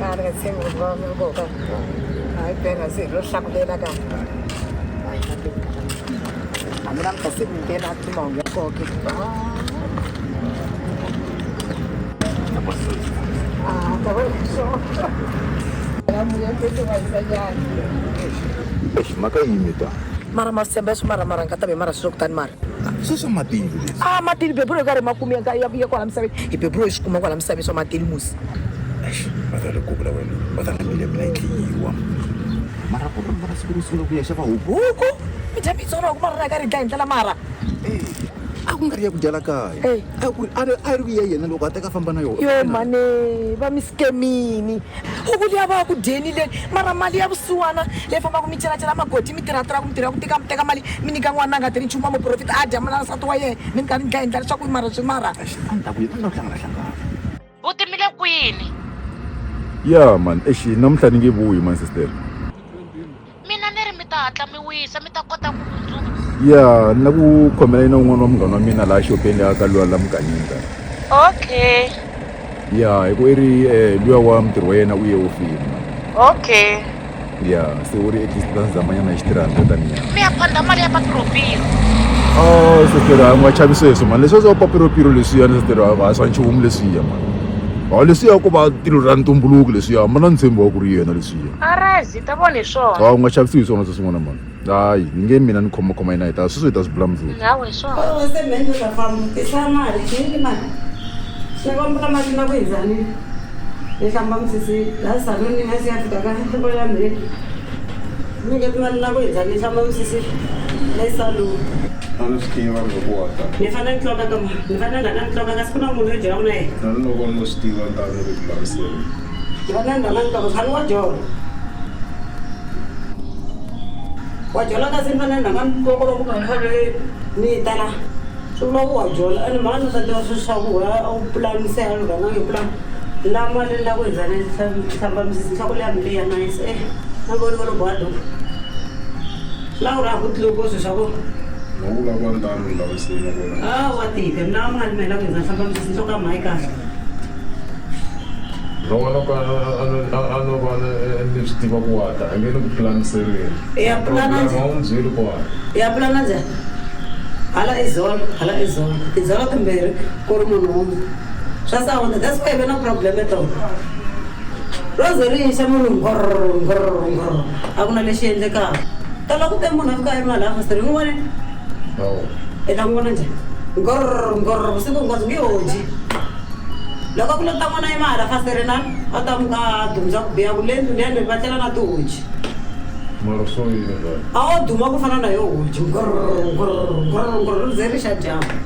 a ni nga tshembi ku va mi ri koka hayi bena se ro hlakulela ka hambi namuntlha se mi nghena timahungu ya koke. Ah, ta vona swona. Eish, mhaka yimi ta. Mara ma swi tshemba swi mara mara nga ta mara swi kutani mara. Swi swa matili leswi. Ah, matili beburo yi karhi makumi ya ya kwala misaveni. Hi beburo yi swi kuma kwala misaveni swa matili musi. Eish, va ta le ku vula wena. Va ta na mbilu ya mina yi tliyiwa. Mara ku ri mara siku ro sungula ku ya xava huku. Huku? Mi dya mitsongo ku mara na karhi hi dlaya hi ndlela mara. A ku nga ri ya ku dyela kaya. A ku ri a ri ya yena loko a teka famba na yona. Yo mane va mi skemini. Huku liya va ku dyeni le mara mali ya vusiwana leyi fambaka mi celacela magodi mi tirha tirha ku mi tirha ku teka mi teka mali mi nyika n'wana a nga tirhi nchumu wa muprofita a dya na nsati wa yena mi ni karhi ni dlaya hi ndlela leswaku mara swi mara. A ni ta ku yini a ni ta ku hlangana hlangana. U timile kwini? Yeah man, eish namuntlha ni nge vuyi man sister. Mina ni ri mi ta hatla mi wisa mi ta kota ku hundzuka. Yeah, ni la ku khomela yina un'wana wa munghana wa mina laha xopeni ya ka luya la mugangeni ka. Okay. Yeah, hi ku i ri luya wa mintirho wa yena u ye ofini. Okay. Yeah, se u ri at least ta ni zama nyana hi xi-300 taninyana. Mi ya phanda mali ya papiropiro. Oh, sister, a nga chavi sweswo man. Leswi swa papiropiro leswiya ni sister a swa nchumu leswiya man. Ha leswiya ku va tilo ra ntumbuluko leswiya, mana ntshembo wa ku ri yena leswiya. Arezi ta vona hi swona. Ha u nga chavisiwi hi swona sweswin'wana man. Hayi, ni nge mina ni khoma khoma yena hi ta sweswi hi ta swi bula mundzuku. Hawu hi swona. Oh, se mhe ni ta famba tisa mali nyiki mali ni kombela mali na ku hindzani ni hlamba misisi la saloni ni nga si ya fika ka nhloko ya mhe nyike mali na ku hindzani ni hlamba misisi le saloni. A ni swi tiva loko wa ta. Ni fanele ni tloka ka ni fanele nghana ni tloka kasi ku na munhu yo dyelaka na yena. Na loko no swi tiva ni ta ni ri ku laviseni. Ni fanele nghana ni tloka khani wa jola. Wa jola kasi ni fanele nghana ni tloka loko ni fanele ni ta la. Swi vula ku wa jola ene mhaka ni ta tiva swilo swa ku wena a wu pulanisela ni rhanga nge pulani. La mali la ku hindzani hlamba misisi nhloko leya mi leya nice eh na vona va lo boha duku. La ku ri a ku tluko swilo swa ku. No ku lava ni ta ni laviseni na kona. Ah wa tika ni lava mali mina la ku hindzani hlamba misisi nhloko ya mhayi kahle. Loko loko a no va ni swi tiva ku wa ta a nge ni ku pulaniseleni. Ya pulana njhani? A wu ni byeli ku wa ta. Ya pulana njhani? Hala i zolo, hala i zolo. Tizolo timbirhi ku ri munhu wun'we. Swa sawunda, that's why hi ve na problem tolo. Ro ze ri yixa munhu ngorr ngorr ngorr. A ku na lexi endlekaka. Tolo ku te munhu a fika a yima laha fasitere, u n'wi vonile? I ta n'wi vona njhani? Ngorr ngorr vusiku hinkwabyo nge hoji. Loko ku lo ta n'wana yima hala fasitere na a ta muka a dumisa ku biha ku le ndlwini ya va tlela na tihoji. Mara swo yini vhele? A wo duma ku fana na yo hoji ngorr ngorr ngorr ngorr ri ze ri xa dyambu.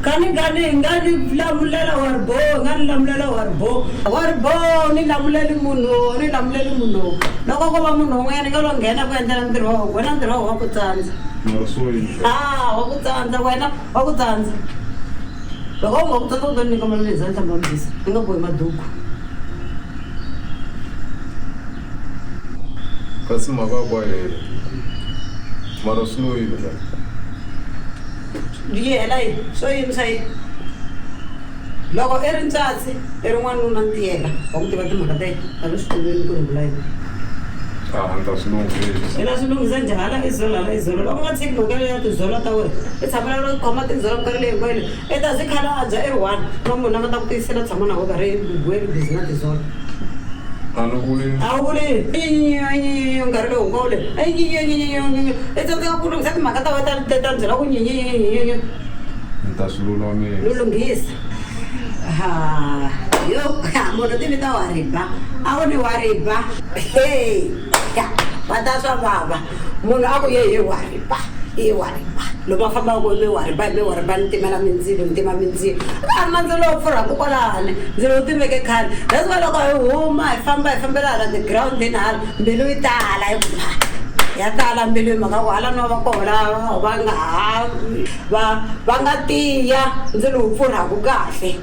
Kani ngani nga ni lamulela wa ri bo nga ni lamulela wa ri bo wa ri bo ni lamuleli munhu ni lamuleli munhu loko ko va munhu un'wanyana ni nga lo nghena ku endlela ntirho wa wena ntirho wa ku tsandza. Mara swo yini? A wa ku tsandza wena wa ku tsandza. Loko u nga ku tsandza ku ta ni nyika mali leyi za ni hlamba mubisa ni nga bohi maduku. Kasi mhaka ya ku a hela. Mara swi lo yini vhele? Yi hela yini? Swo yimisa yini? Loko i ri ntswatsi i ri n'wanuna ntiyela wa ku tiva timhaka ta yena a ni swi tiveni ku ni vula yini. A ni ta swi lunghisa. I ta swi lunghisa njhani? Hala i zolo hala i zolo. Loko u nga tshiki mhaka leyi ya tizolo ta wena i tshamela ro khoma tizolo minkarhi leyi hinkwayo leyi i ta ze khalabya i ri one na munhu a nga ta ku tiyisela tshama na wena karhi i ri busy na tizolo. A ni vuli. A wu vuli yini nkarhi lowu hinkwawo leyi i tsandzeka ku lunghisa timhaka ta wena ta ta byela ku nyinyinyinyinyi. Ni ta swi lulamisa. Lu lunghisa. Ha yo munhu ti vita wa riba a ku ni wa riba hey va ta swa vava munhu a ku ye hi wa riba i wa riba lomu a fambaka ku mi wa riba mi wa riba ni timela mindzilo ni tima mindzilo ka ha ri na ndzilo lowu pfurhaka kwalani ndzilo wu timeke khale that's why loko hi huma hi famba hi fambela hala tigirawundini hala mbilu yi tala yi ku ya tala mbilu hi mhaka ku hala no va kona va nga ha va va nga tiya ndzilo wu pfurhaku kahle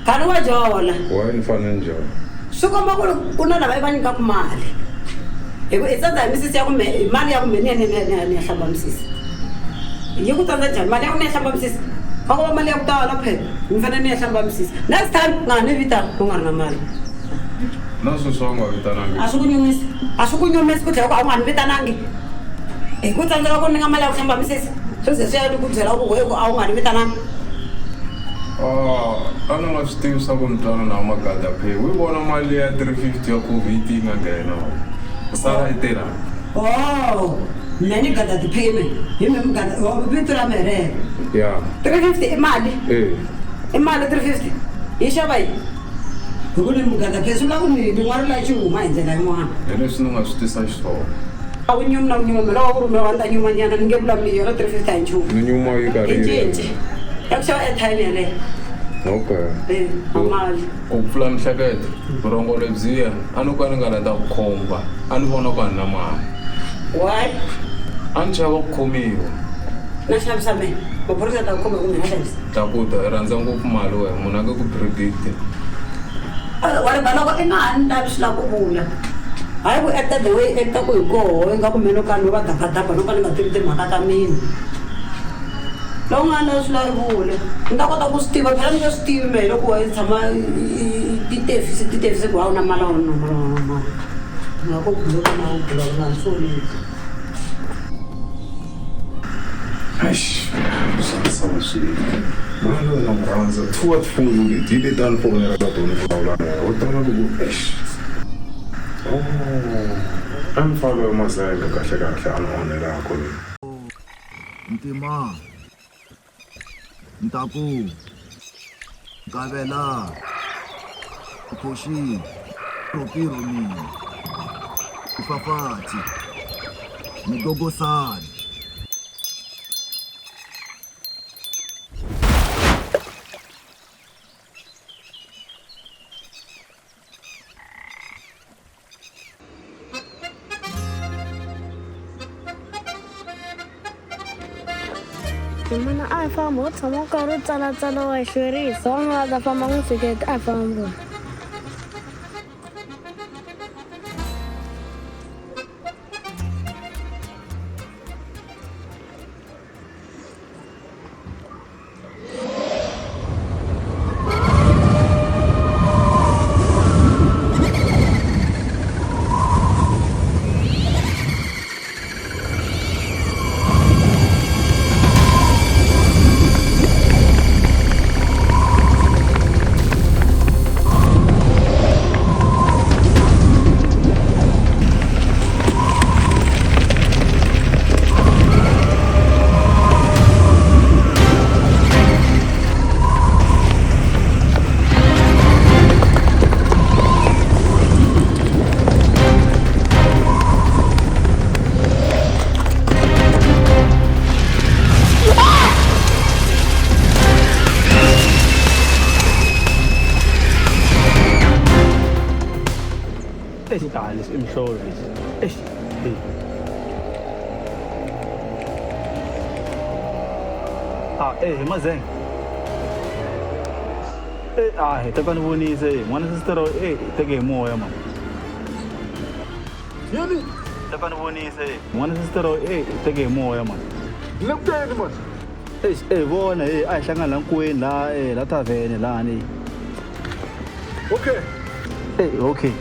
khani wa jola Why ni fanele ni jola? Swi komba ku ri ku na lava i va nyikaku mali hi ku i tsandza hi misisi ya ku me hi mali ya ku me ni ya ni ya ni ya ni ya hlamba misisi yi ku tsandza njhani mali ya ku ni ya hlamba misisi a ko va mali ya ku tala phela ni fanele ni ya hlamba misisi next time nga ha ni vitani u nga ri na mali. Na sweswi a wu nga vitanangi. A swi ku nyumisi a swi ku nyumisi ku tlhela ku a wu nga ni vitanangi hi ku tsandzeka ku ni nga mali ya ku hlamba misisi swi ze swi ya ni ku byela ku we ku a wu nga ni vitanangi. Ah, a ni nga swi tivi swa ku ni twana na magada phe wu yi vona mali ya 350 ya covid yi nga nghena sala yi tirha. Oh, me ni gada tipheme hi me mugada oh, vito ra mehe rero ya 350 i mali e i mali 350 yi xava yi hi ku ni mugada phe swi vula ku ni ni n'warula xi huma hi ndlela yin'wana hi leswi ni nga swi tisa xiswona. A wu nyumi na ku nyuma mina wa ku rhumiwa ni ta nyuma nyana ni nge vulavuli yona 350 a hi nchumu. Ni nyuma yi karhi yi cinci ya ku xava airtime yaleyo. Okay. E a mali. Ku pfula mihleketo vurhongo lebyiya a ni ka ni nga la ta ku khomba a ni vona ku a ni na mali. Why? A ni chava ku khomiwa. Na xavisa me maphorisa ta ku khoma ku mina xavisa. Tlakuta i rhandza ngopfu mali wena munhu a nge ku predict. Wa riba loko i nga ha ni lavi swi lava ku vula hayi ku acta the way acta ku hi koho ingaku me no ka no va dabadaba no ka ni nga tivi timhaka ta mina loko nga lavi swi lava i vula ni ta kota ku swi tiva phela ni nge swi tivi mehe loko i tshama titefisi titefisi ku a wu na mali a wu na mali a wu na mali nga ku bula na u bula na swo leti. Eish, swa swi mara loyi na n'wi rhandza two wa tifoni leti hi leti a ni fonela ka tona vulavula na yena wo tala loko eish oh a ni famba yo mazenge kahle kahle a ni onhelaka loyi. Ntima, Ntaku, Nkavela, Phoxile, Ropiro mina, Ifafathi, Migogosani. Mana a hi famba u tshama u karhi u tsalatsala wa hi hlwerisa wanuna a ta famba n'wi tshiketa a hi famba. Eish, ah leswi i mihlolo leswi. Eish, hey. Ah, eh, hi Mazenge. Eh, ah, hi teka ni vonise, eh, n'wana sister eh, teke hi moya man. Yini? Teka ni vonise, eh, n'wana sister eh, teke hi moya man. Le ku teni man. Eish, eh, vona, eh, a hi hlangana la nkuweni la, eh, la tavene lani. Okay. Eh, okay.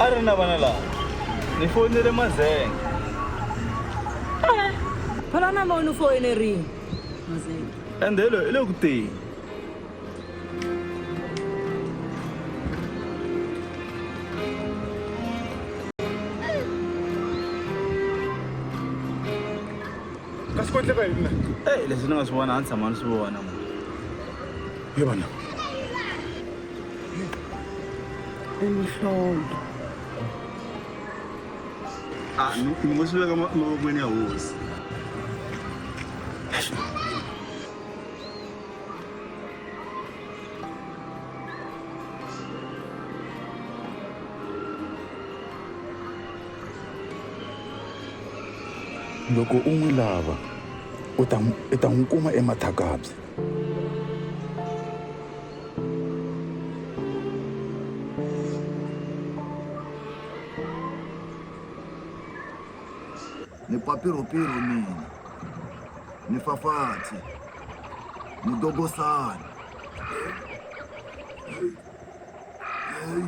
A ri na vana laha ni fonele Mazenge. Phela na mona u foyinerini Mazenge. Ende i le ku teni. Kasi ku endleka yini na? Ey, leswi ni nga swi vona a ni tshama ni swi vona munhu. Ye vana. I mihlolo. Ah, ni ngo swi veka mavokweni ya hosi. Loko u n'wi lava, u ta u ta n'wi kuma eMathakabye. Ni papiropiro mina, ni fafathi, ni gogosani. Hey.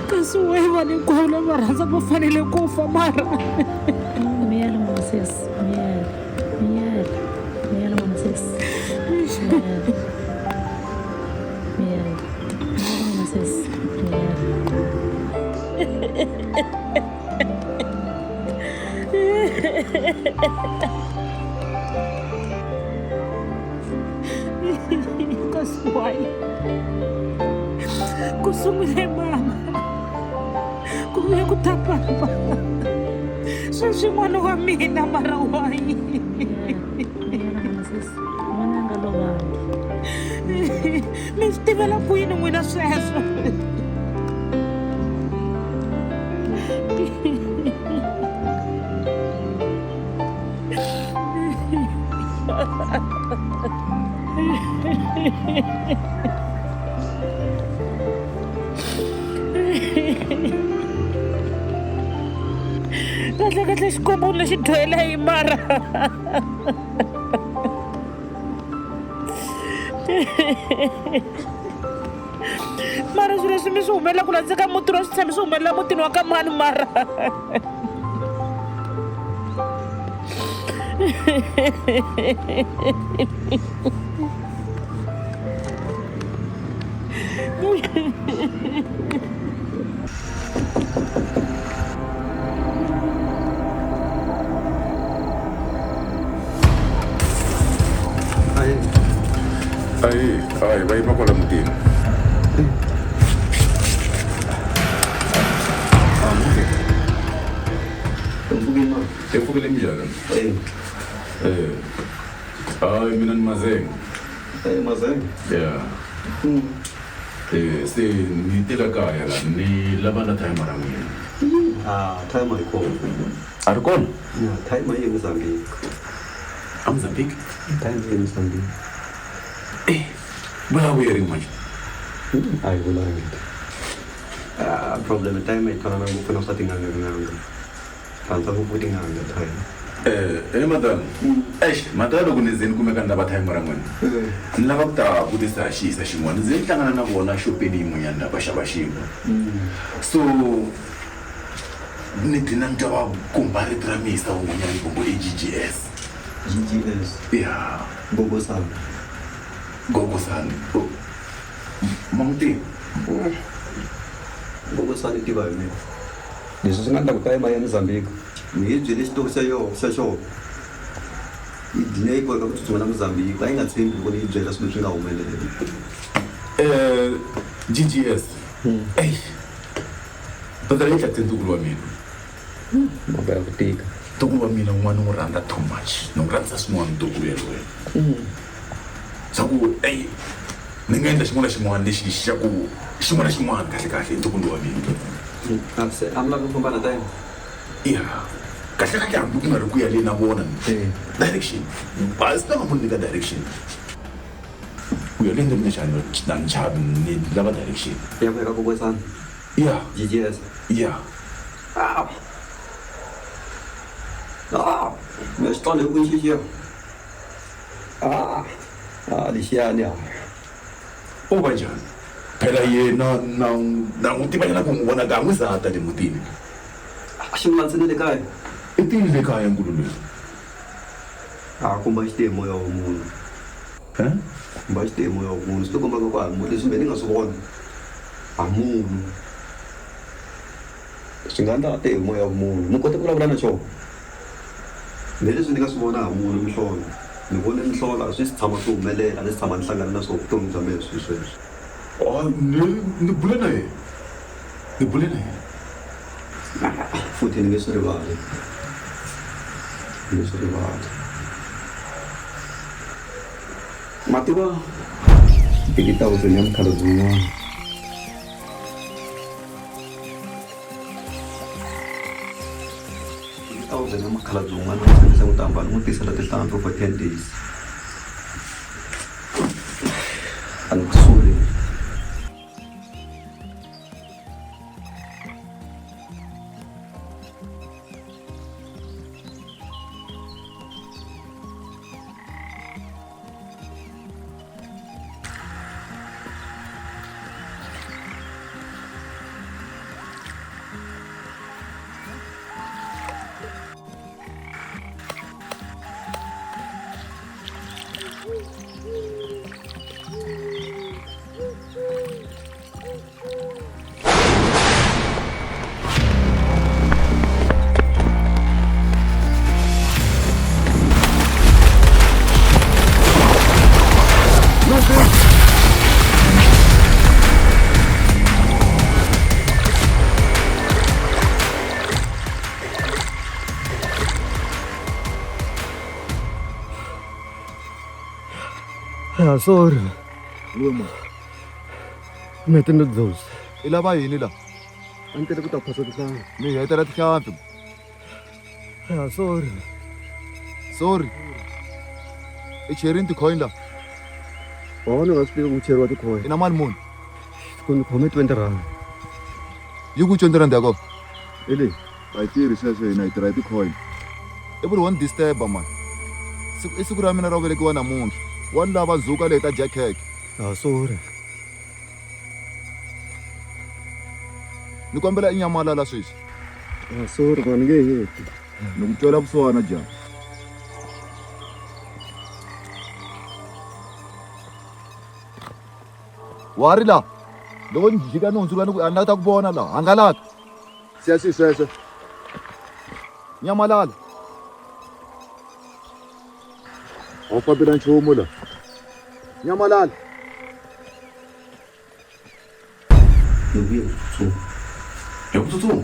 Kasi wehe vanhu hinkwavo lava rhandza va fanele ku fa mara. Miyela n'wana sis, miyela, miyela, miyela n'wana sis, miyela, miyela, miyela n'wana sis, miyela. Kasi why? Ku sungule mama, ku vuya ku ta papa, sweswi n'wana wa mina mara why? Miyela n'wana sis, n'wana a nga lovangi. Mi swi tivela kwini n'wina sweswo? Kahle kahle Xikwembu lexi dyohela hi mara. Mara swilo leswi mi swi humelela ku landzeka muti lowu swi tshame swi humelela mutini wa ka mani mara. Ayi, ayi, va yima kwala mutini. Hi pfukile minjhani? Eh. Hayi mina ni Mazenge. Eh, Mazenge. Yeah. Eh, se ni tela kaya la ni lava na timer ra n'wina. Ah, timer yi kona. A ri kona? Yeah, timer yi eMozambique. A Mozambique? Timer yi eMozambique. Vula vuyerini manje. A hi vulangi. Ah, problem time yi twanana ngopfu na swa tin'anga n'anga. Rhandza ngopfu tin'anga time. Eh, madam. Eish, madam loko ni ze ni kumeka ni lava time ra n'wina. Ni lava ku ta vutisa xiyisa xin'wana. Ni ze ni hlangana na vona xopeni yin'wanyana la va xava xinkwa. So ni gcina ni twa va komba rito ra misa wun'wanyana ku ngo i GGS. GGS. Ya. Gogosana. Gogosana. Oh. Ma n'wi tivi? Gogosana i tiva hi mina. Leswi swi nga endla ku time ya Mozambique. Ni yi byele xitori xa yona xa xona. Yi dlina yi boheka ku tsutsumela Mozambique. A yi nga tshembi loko ni yi byela swilo leswi nga humelela. GGS. Ey. Tata yi tlakise ntukulu wa mina. Mhaka ya ku tika. Ntukulu wa mina n'wana n'wi rhandza too much. Ni n'wi rhandzisa swin'wana ntukulu yaloye. Swa ku ey ni nga endla xin'wana na xin'wana lexi xa ku xin'wana na xin'wana kahle kahle hi ntukulu wa mina. A se a mi lavi ku famba na time? Ya. Kahle kahle hambi ku nga ri ku ya le na vona direction. A swi lava ku nyika direction. Ku ya le ni ri njhani na ni chavi ni lava direction. Ya ku ya ka Gogosana. Ya. GGS. Ya. Ah. Ah, me xi twana hi ku xixiya. Ah. Ah, lexiyani ha. U va njhani? Phela yena na na n'wi tiva nyana ku n'wi vona ka n'wi za ta le mutini. A xi n'wi landzile le kaya. I tini le kaya nkulu loyi. A kumba xi te hi moya wa munhu. Eh? Kumba xi te hi moya wa munhu. Swi ti komba ku a hi munhu leswi me ni nga swi vona. A munhu. Swi nga endla a te hi moya wa munhu. Mi kote ku vulavula na xona? Me leswi ni nga swi vona ha munhu mihlolo. Ni vone mihlolo a swi si tshama swi humelela, a ni si tshama ni hlangana na swona vutomi bya mehe swi sweswo. Ah, ni ni bule na yena. Ni bule na yena. Futhi ni nge swi rivali. Ni nge swi rivali. Ma tiva 80,000 ya mukhalabye wun'wana. Thousand ya mukhalabye wun'wana ni tshembisa ku ta hamba ni n'wi tisela tihlampfi for 10 days. A ni ku soli. Ah, sorry. Wema. Me ti noodles. I lava yini la? A ni tele ku ta phasa tinhlampfi. Mi hetela tinhlampfi. Ah, sorry. Sorry. I cherini ti-coin la. Wa ni nga swi tivi ku cheriwa ti-coin. I na mali muni? Ku ni khome 20 rand. Yi ku 20 rand ya kona? I leyi. A hi tirhi sweswo hina hi tirha hi ti-coin. I vuri wa ni disturb-a mani. Siku i siku ra mina ro velekiwa namuntlha. Wa ni lava zuka leyi ta dya khekhe. Ah, sorry. Ni kombela i nyamalala sweswi. Ah, sorry man, ni nge heti. Ni ku twela vusiwana jaha. Wa ri la. Loko ni jika ni hundzuka ni ku a ni la ta ku vona la. Hangalaka. Siya swi sweswo. Nyamalala. A wu fambi na nchumu la. Nyamalala. Ni vuye hi ku tsutsuma. Hi ku tsutsuma?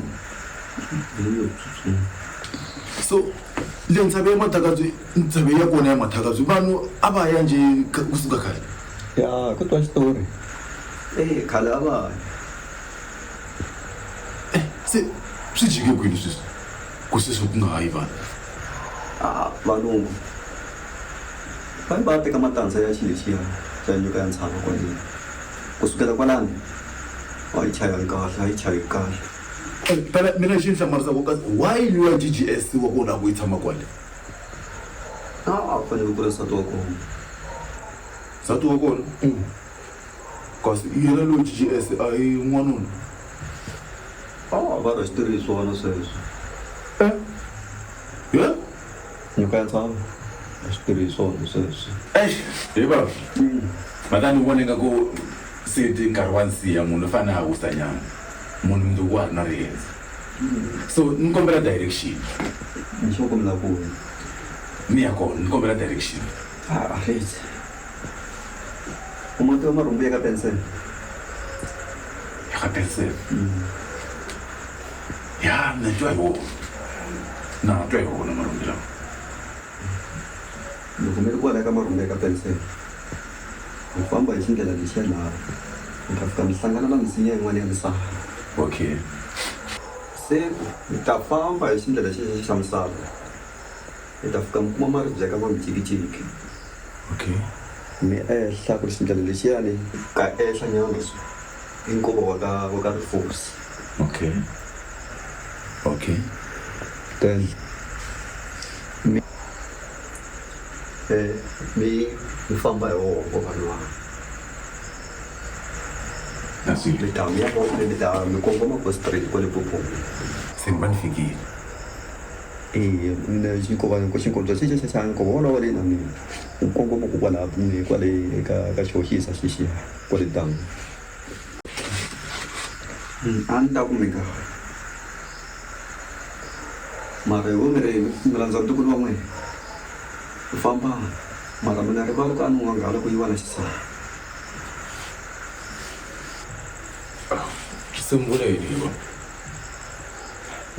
Ni vuye hi ku tsutsuma. So le ntshava ya Mathakabye, ntshava ya kona ya Mathakabye vanhu a va ya njhe kusuka khale? Ya ku twa xitori. E khale a va ya. Se swi jike kwini sweswi ku sweswi ku nga ha yi vanhu? A valungu va yi va ya teka matandza ya xilo lexiya. Ya nyuka ya ntshava kwaleni. Kusukela kwalani a yi chayangi kahle, a yi chayi kahle. Phela mina xi ni hlamarisaka kasi why luya GGS wa kona a ku yi tshama kwale? A a fanele ku ri nsati wa kona. Nsati wa kona? Kasi yena loyi GGS a hi n'wanuna? A va ri swi tirhi swona sweswo. Eh? Yeah? Nyuka ya ntshava a swi tirhi swona sweswo. Eish, he bava. Mhaka ni vona ingaku se nkarhi wa nsiya munhu u fanele a wisa nyana. Munhu mundzuku wa ha ri na riendzo. So ni kombela direction. Ni xo kombela ku ni ya kona, ni kombela direction. Ah, right. U ma tiva marhumbu ya ka pensele? Ya ka pensele? Ya, na twa hi wona. Na twa hi wona marhumbu lawa. Loko mi ri kwala ka marhumbu ya ka pensele, mi famba hi xindlela lexiya laha, mi ta fika mi hlangana na misinya yin'wana ya misava. Okay. Se mi ta famba hi xindlela xexo xa misava, mi ta fika mi kuma maribye ka mamicikiciki. Okay. Mi ehla ku ri xindlela lexiyani ka ehla nyana so i nkova wa ka wa ka rifusi. Okay. Okay. Then mi eh mi mi famba hi wona nkova luwa. Mi ta mi ya mi ta mi kongoma ko straight kwale Limpopo. Se ni va ni fikile. Eya mina xinkovana ku xinkobyana xexo xa xa nkova wolowo le na mina wu kongoma ku kwala kwale ka ka xihoxisa xexiya kwale damu. A ni ta kumeka mara hi vo mi ri mi rhandza ntukulu wa n'wina famba mara mi nga rivali ku a ni n'wa nghala ku yiwa na xisana. Se mi vula yini hi vona?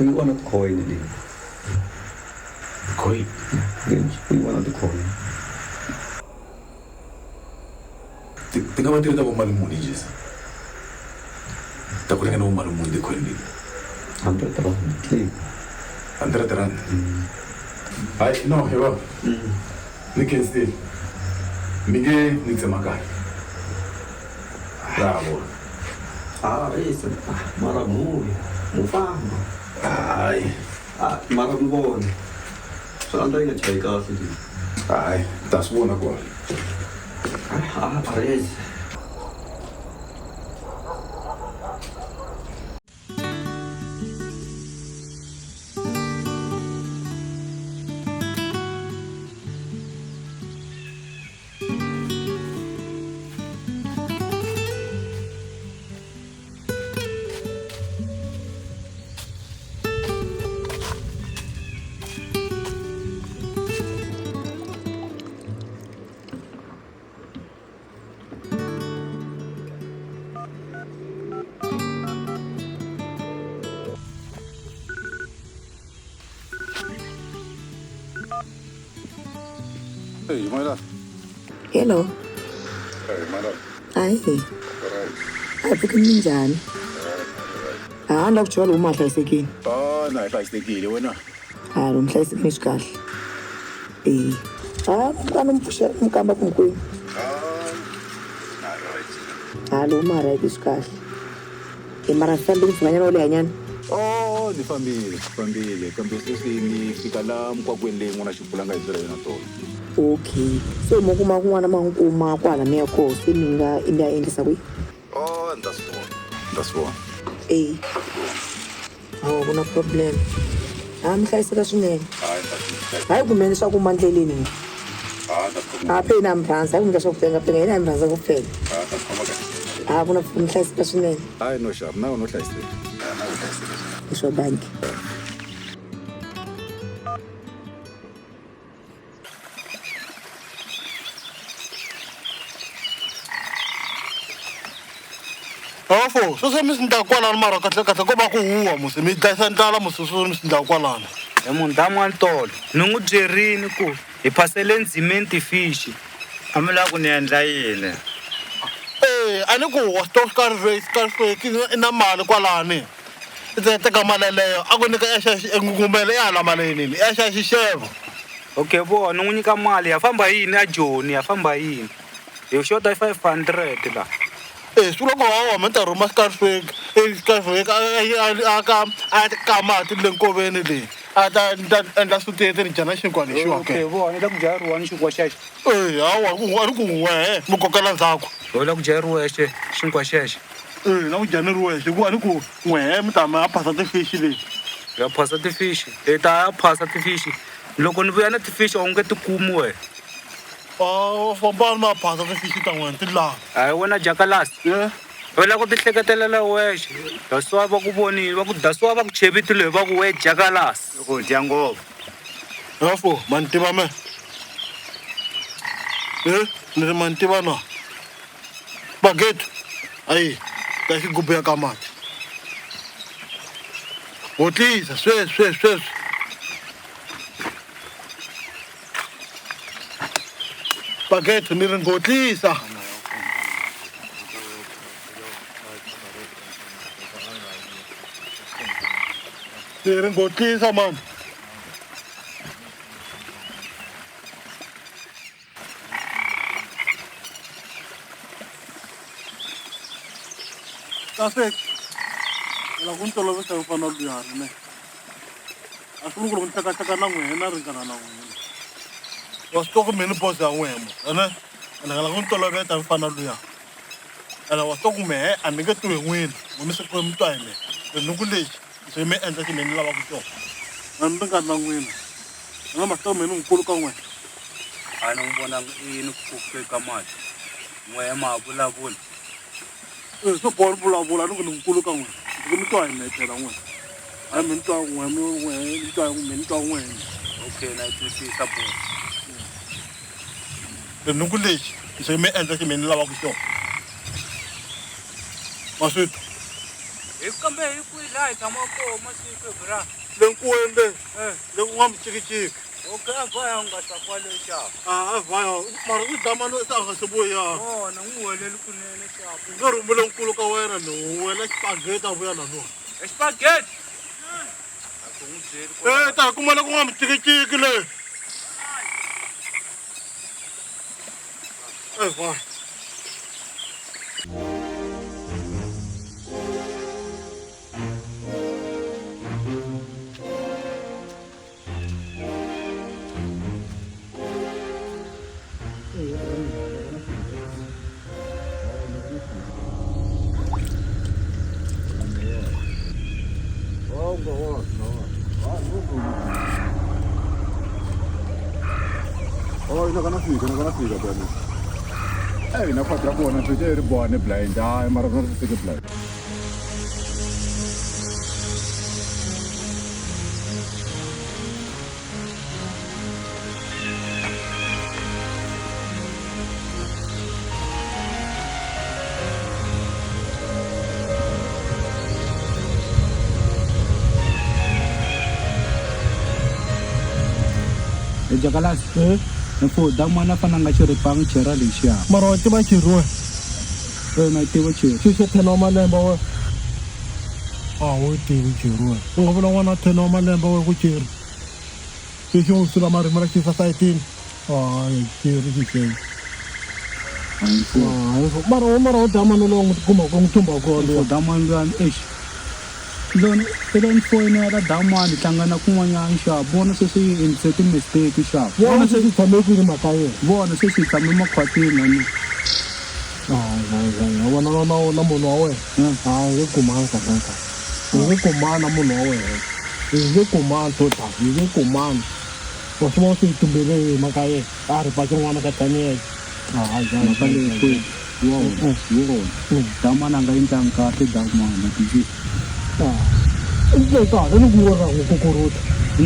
U yi vona coin leyi? Coin? U yi vona ti-coin. Ti ti nga va ti ri ta vo mali muni njhe se? Ta ku ringana vo mali muni ti-coin leti? 100 rand clean. 100 rand? Hayi no he bava. Ni khensile. Mi nge ni tsemakanya. Ra vona. Ah, risa. Mara muya. Mu famba. Hayi. Ah, mara mi vona. Swi antswa yi nga chayi kahle leyi. Hayi, ta swi vona kwala. Ah, risa. Hey, my love. Hello. Hey, my love. Ayi. A pfuki minjhani? Ha ni lava ku tiva loko ma ha hlayisekile. Oh, na hi hlayisekile wena. Ha lomu hlayisekile swi kahle. E. Ha a ni mi pfuxela mi kamba ku hinkwenu. Ha lomu ma ha right swi kahle. E mara swi fambile mpfhukanyana wo lehanyana. Oh, ni fambile, fambile. Kambe sweswi ni fika la mukwakweni leyi n'wana xipfula nga hi byela yona tolo. Okay. Se mo kuma kun'wana ma n'wi kuma kwala mi ya koho se mi nga mi ya endlisa kwihi? Oh, ni ta swi vona. Ni ta swi vona. E. Hawa ku na problem. Ha mi hlayiseka swinene. Hayi, ni ta swi Hayi kumbe leswaku ma ndleleni. Ha, ni ta swi khoma. Ha phe na mi rhandza, hayi ku mi endla swa ku penga penga, hina hi mi rhandza ku phela. Ha, ni ta swi khoma kahle. Ha ku na mi hlayiseka swinene. Hayi no xava, na wena u hlayiseka. Na u hlayiseka. Leswa bangi. Afo, sweswo mi swi ndlaka kwalano mara kahle kahle ko va ku huwa musi mi dlayisa ndlala musi sweswo mi swi ndlaka kwalano. He munhu damu tolo ni n'wi byerini ku hi phasele ndzimeni tifixi a mi lava ku ni endla yini? Ee, a ni ku wa swi tiva swi i na mali kwalani. I ta teka mali yeleyo a ku nyika ya xa ngungumela ya hala mali yinini ya xa xixevo. Okay vo ni n'wi nyika mali ya famba yini a joni ya famba yini? Hi xota hi 500 la. E swi vula ku hawa mi ta rhuma xikarifeki exikarifeki a ka a ka mati le nkoveni leyi a ta ta endla switete ni dya na xinkwa lexiwa Okay, vona la ku dya ri wani xinkwa xexo. E hawa ku a ni ku wehe mi kokela ndzhaku. Ho la ku dya ri wexe xinkwa xexo. E na ku dya ni ri wexe hikuva ni ku n'wehe mi ta mi ya phasa tifishi leyi. Ya phasa tifishi. Hi ta ya phasa tifishi. Loko ni vuya na tifishi a wu nge ti kumi wena. A fambani ma phasa tifishi ta n'wina ti laha. Hayi wena jakalasi. U lava ku ti hleketelela wexe. Dasiwa va ku vonile va ku dasiwa va ku chevitile va ku we jakalasi. Ku dya ngopfu. Rafo, ma ni tiva me? E ni ri ma ni tiva na? Bagetu, ayi ta xigubu ya ka mati. Hotlisa sweswi sweswi sweswi. Bagetu ni ri ngotlisa. Ni ri ngotlisa mani. Kasi la ku ni toloveta ku fana na luyani ne. A swi vuli ku loko ni hlakahlaka na n'wina na ringana na n'wina. Wa swi tiva ku mina ni boss ya n'wina mo ene ene la ku ni toloveta ku fana na luya. Ene wa swi tiva ku mehe a ni nge twi hi n'wina n'we mi se mi twa hi mina. Ni ku lexi xi mi endla xi mina ni lavaka xona. A ni ringani na n'wina. Ene ma swi tiva ku mina ni nkulu ka n'wina. A ni n'wi vonanga i yini ku ka mati. N'wehe ma ha vulavula. E swo boha ni vulavula ni ku ni nkulu ka n'wina. Ni mi twa hi mehe phela n'wina. Hayi mi ni twa n'we mi n'we ni twa mi ni twa n'wina. Okay na yi twisisa boss. Ni ku lexi xi mi endla xi mina ni lavaka xona. Ma swi twa? Hi kambe hi kwihi laha hi tshamaka kona masiku bra? Le nkuweni le. Le ku nga micikiciki. Okay, a va ya hungasa kwale xava. A va ya mara ku damani se a nga se vuya. Vona n'wi weleli kunene xava. U nge rhumile nkulu ka wena ni wena xipageti a vuya na nona. Xipageti? E ta hi kuma le ku nga micikiciki le. E va. Oh, ina kana fika, ina kana fika bwana. Eh, ina khwati ra kona swi ri boha ni blind. Hayi, mara rona ri saseke blind. Jakalasi mfo damana fana nga xi ripangi chera lexiya. Mara wa tiva cheri we? E na tiva cheri. Xi xa 10 wa malembe we. A wu tivi cheri we. U nga vula n'wana 10 wa malembe we ku cheri. Xi xi n'wi sula marimi ra xi sayitini. Hayi cheri xi xi. Mara mara wa damana lowu n'wi kuma ku n'wi thumba kona. Mfo damana luyani eish. Lona i lo ni foyinela damani hlangana kun'wanyana xava vona sweswi yi endlise ti-mistake xava. Vona sweswi tshame kwini mhaka yena. Vona sweswi hi tshame makhwatini na mina. Hayi vona na na munhu wa wena. Hayi nge kumani kahle kahle. Hi nge kumani na munhu wa wena. Hi nge kumani total, hi nge kumani. Wa swi vona swi yi tumbele hi mhaka yena. A ri paki n'wana ka Daniel. Hayi mhaka leyi kwini. Vona, vona. Damani a nga endlangi kahle damani tisi. Ndle kahle ni ku vona n'wi kukuruta. U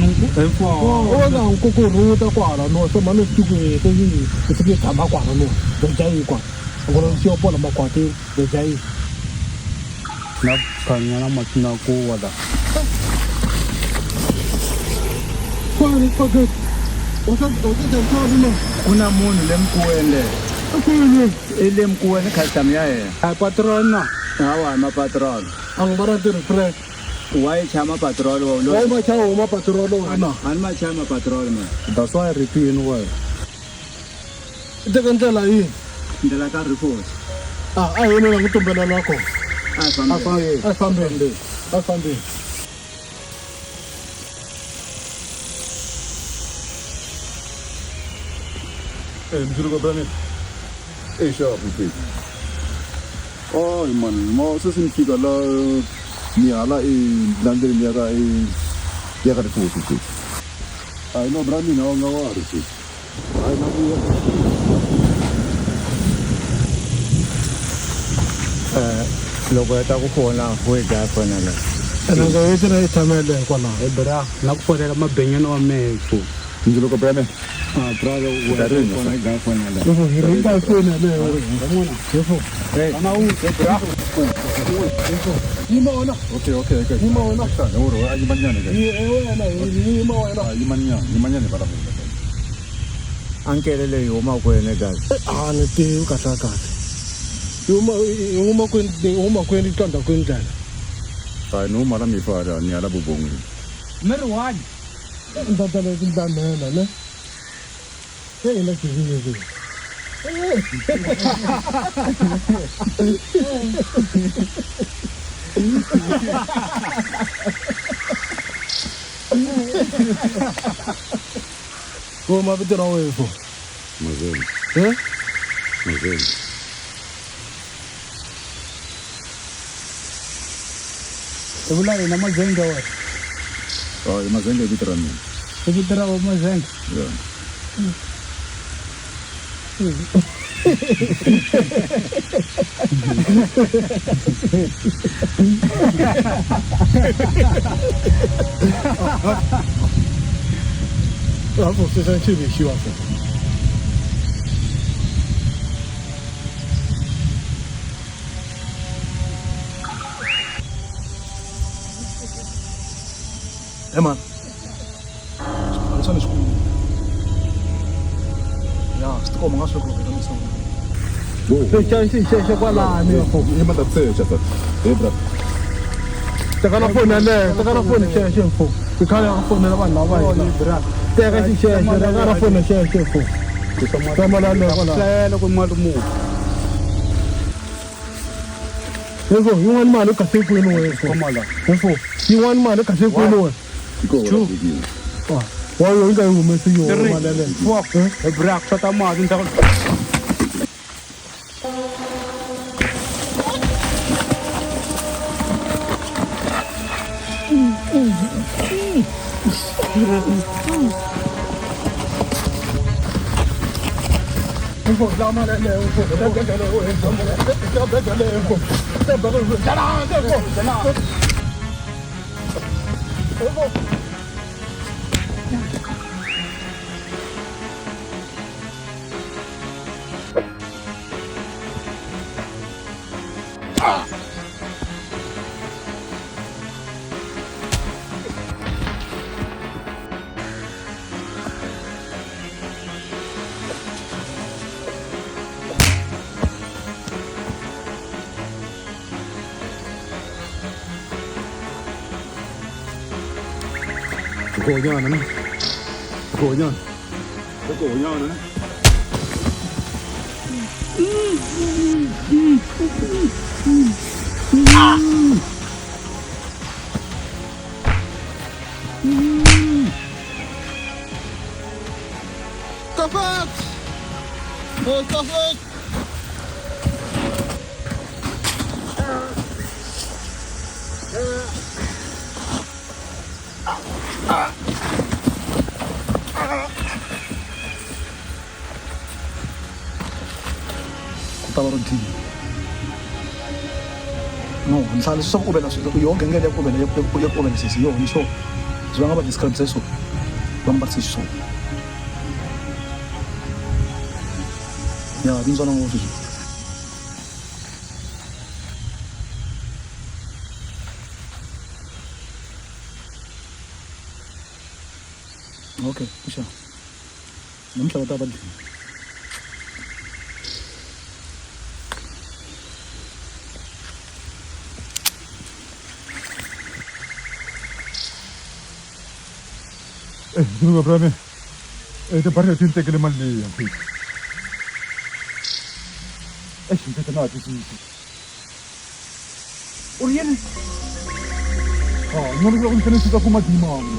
na n'wi kukuruta kwala no se mani swi ku se yi se yi tshama kwala no. Doja yi kwala. Ngolo swi yo pola makwati doja yi. Na khanya na matina ku wala. Kwani spaghetti. Ku na munhu le mkuweni le. I le mkuweni custom ya yena. A patrol na. Hawa hi mapatrol. A ngi vona ti refresh. Wa yi chama patrol wa Wa ma chava ma patrol wa na. A ni ma chama patrol man. That's why repeat wena. I teka ndlela yihi? Ndlela ka report. A a hi yena ku tumbelana kona. A fambeni. A fambeni. A fambeni. Mjuluko brani. Eh, sharp mfethu. Ay man, ma se ni fika la ni hala e landzeleni ya ka e ya ka rifuwo mfethu. Ay no brani na nga wa ri mfethu. Ay na vuya. Loko heta ku fona wo hi dlaya fona leyi. Ene nga yi tirha yi tshamele kwalaho. Hey bra, na ku fonela mabenyana wa mehe fu. Mjuluko brani. Ah brother, wo heta ku fona hi dlaya fona leyi. Hi ri ka foni yaleyo. Hefo. Ana u bra. Yima wena. Okay. Yima wena. Sana uro ayimanyane ke. Wena yima wena. Ayimanyane, yimanyane bala. Ankele leyi huma kwini guys? A ni tivi kahle kahle. Yi huma kwini, yi huma kwini qanda kwini ndlela. Ay no mara mi fara ni ala bobongi. Mi ri one. Ndata leyi ndamela ne. Hey la ke ke. Ko mavito ra wena fo? Mazeni. Eh? Mazeni. I vula yena Mazenge wena? Ay Mazenge i vito ra mina. I vito ra wena Mazenge? Yeah. Lapho sesayithibishiwa fo. Hey man. Swifaniso ni swi kumile. Ya, swi tikomba nga swi ku rhumela misava. Xi kwalani fo. Yima ta secha tata. Hey bra. Teka na foni yaleyo, teka na foni xexo fo. I khale a fonela vanhu lava hina. Teka xixexo, teka na foni xexo fo. Tshama la leyo kwala. Hlayela ku mali muni. Hefo, yin'wana mali u kahle kwini wena fo. Hefo, yin'wana mali u kahle kwini wena. Two. Wa yo yi nga yi humesi yona Three. mali yaleyo. Four. Hey bra, ku xota mali ni ta ku Hefo, la mali yaleyo fo. Teka yaleyo hefo. Teka yaleyo fo. Teka yaleyo fo. Hefo. Konyana ne. Konyana. Konyana ne. Kapat! Kapat! Ku ta va ro dyiwa. No, nhlalo swa ku ovela yonke ngeke ya ku ovela ya ku ovela sesi yona so. Byi va nga va describe so. Va mbarise xiswona. Ya, vintswana ngopfu sweswi. Okay, xa. Namuntlha va ta va dlini. Eh, Mjuluko bra mina. Eh, tibarha ti ni tekele mali leyi mfethu. Exi mfethu na ha twisisi. U ri yini? Ha, ni vona ku ni fanele ni fika kuma dimani.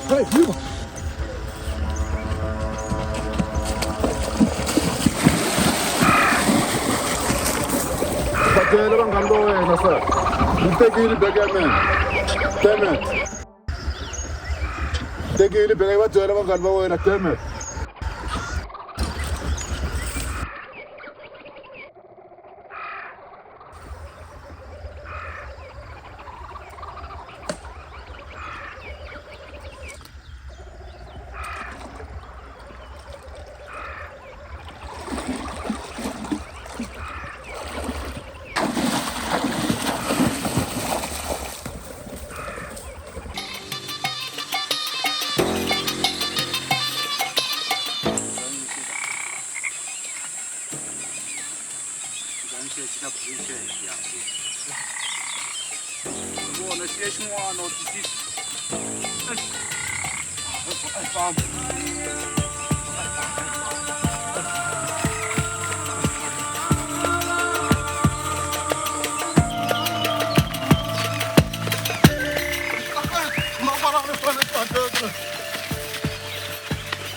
Hey, you. Vabyele vanghani va wena sir. Ni tekile bege ya mina. Damn it. Tekile bege va byela vanghani va wena damn it. Vona xiya xin'wana u twisisa. A famba.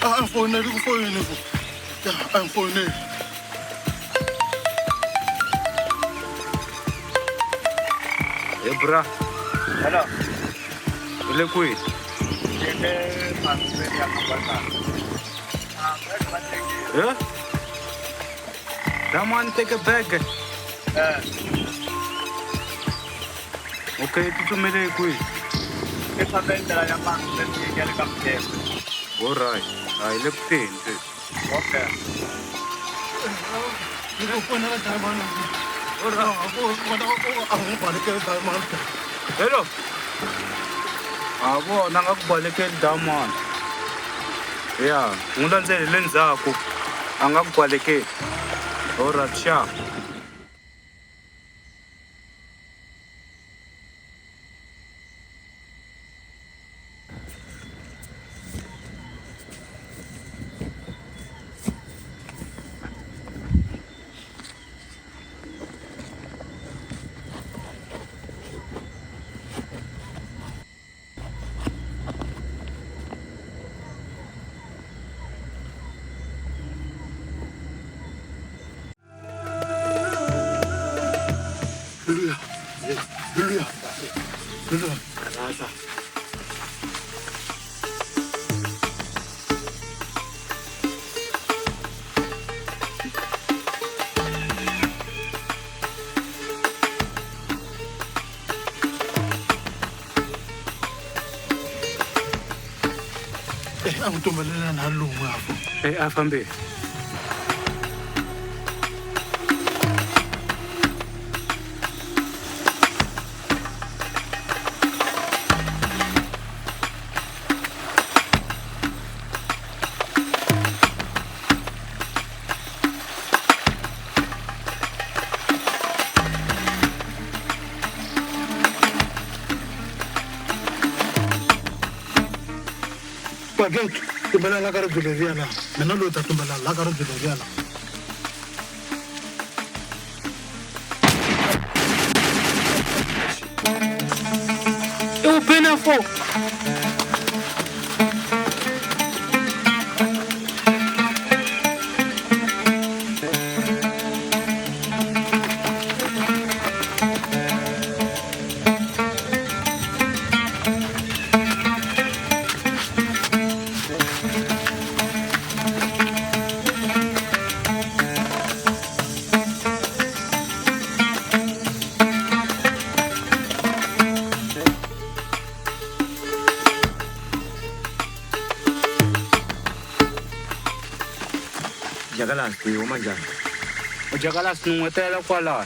A ni ku foyini ku. A ni foyineli. Hey bra. Hello. U le kwihi? Ni le mahlweni ya Mabazana. Eh? Damani teke bege. Eh. Okay, tsutsumele hi kwihi? I fambe ndlela ya mahlweni ya le ka Mthembu. All right. A hi le ku teni sweswi. Okay. Ni ku fonela Diamond. A n'wi balekeli Diamond. Hello. A vona nga ku balekeli Diamond. Ya, n'wi landzele le ndzhaku. A nga ku balekeli. All right, sharp. Luya. Luya. Luya. A n'wi tumbelela na lun'we afo. Eh, a fambe. Paket, tumbela la ka ribye leriya la. Mina loyi ta tumbela la ka ribye leriya la. I wu bena fo. Jakalasi huma njhani? Jakalasi ni n'wetela kwalano.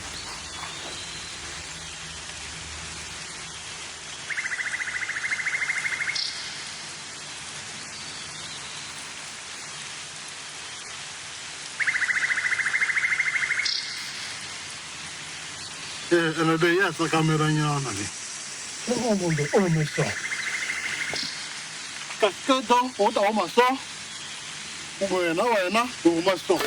Ene leyi ya tsakamela nyana leyi. Munhu u hume so. Kaxiketo u ta huma so, kumbe wena u huma so.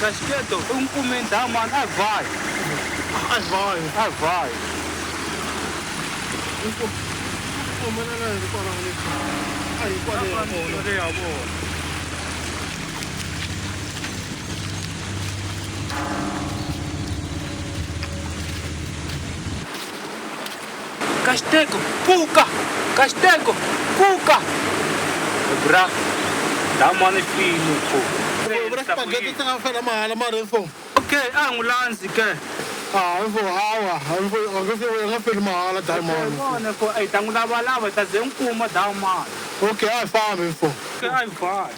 Kaxiketo u nkume ndhamani a vai. A vai. A vai. Kaxiteko, pfuka! Kaxiteko, pfuka! Bra, ndhamani fini ko. Bra spaghetti ti nga fela mahala mara mfo. Okay, a n'wi landzi ke. Ah, mfo hawa, mfo a nga feli mahala diamond. Vona ko ai ta n'wi lavalava ta ze n'wi kuma diamond. Okay, a hi fambi mfo. Okay, a hi fambi.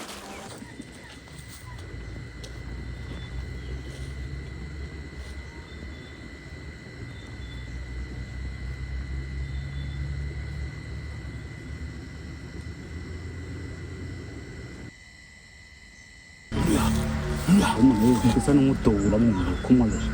Munhu loyi se ni n'wi duvula munhu loyi khoma leswi.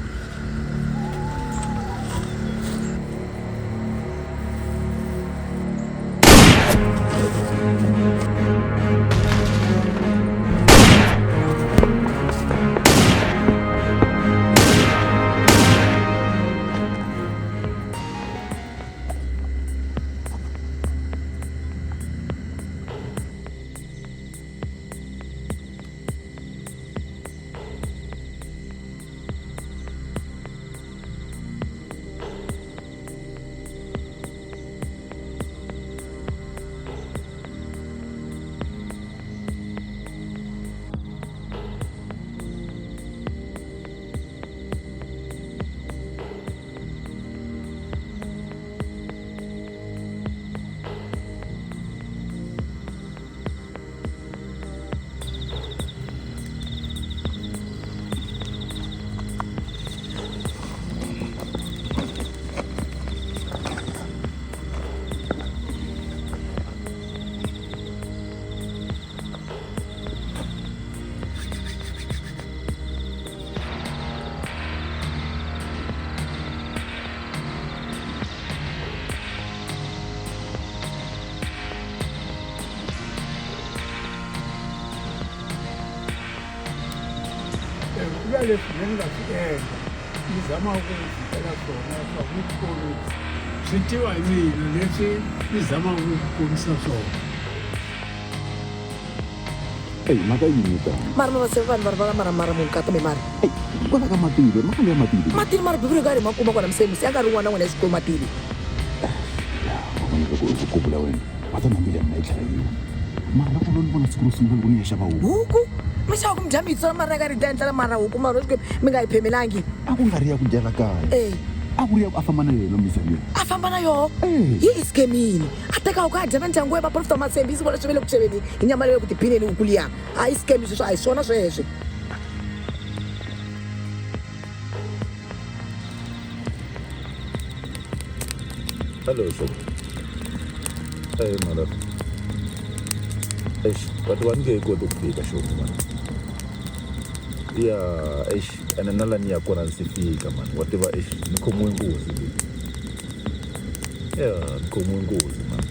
na leswi ni nga swi endla ni zamaka ku vhikela swona swa ku kombisa swi tiva hi mina leswi ni zamaka ku kombisa swona. Eyi mhaka yini ta Mara ma va se vanhu va rivala mara mara munhu kata me mara. Kwala ka matile mhaka leya matile. Matili mara bibele ka ri ma kuma kwala miseni ya nkarhi wun'wana na n'wina ya xikwembu matili. Wena loko ku vula wena va ta nambile mina yi tlhela yiwa mara loko lo ni vona siku ro sungula loko ni ya xava huku. Huku mi xava ku mi dya mi yi tsona mara ka ri dya ndlela mara huku mara xikwembu mi nga yi phemelangi. A ku nga ri ya ku dyela kaya. Eh. A ku ri ya ku a famba na yena misa liya. A famba na yoho yi i scamini a teka huku a dya va ndyangu wa vaprofita va matshembisi vona swi ve le ku xaveni hi nyama leyi ku tiphineni huku liya a yi scam sweswo a hi swona sweswo. Hello, sir. Hey, madam. Eish, but one nge koti ku fika xona man. Ya, eish, ene na la ni ya kona ndzi fika man. Wa tiva eish, ni khomiwe nkuzi leyi. Ya, ni khomiwe nkuzi man.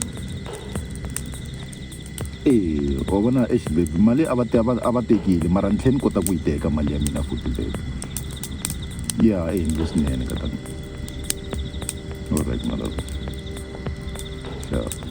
Eh, wa vona eish baby, mali a va a va a va tekile mara ni tlhela ni kota ku yi teka mali ya mina futhi baby. Ya, eh, ni swinene ka tani. All right, my love. Sure.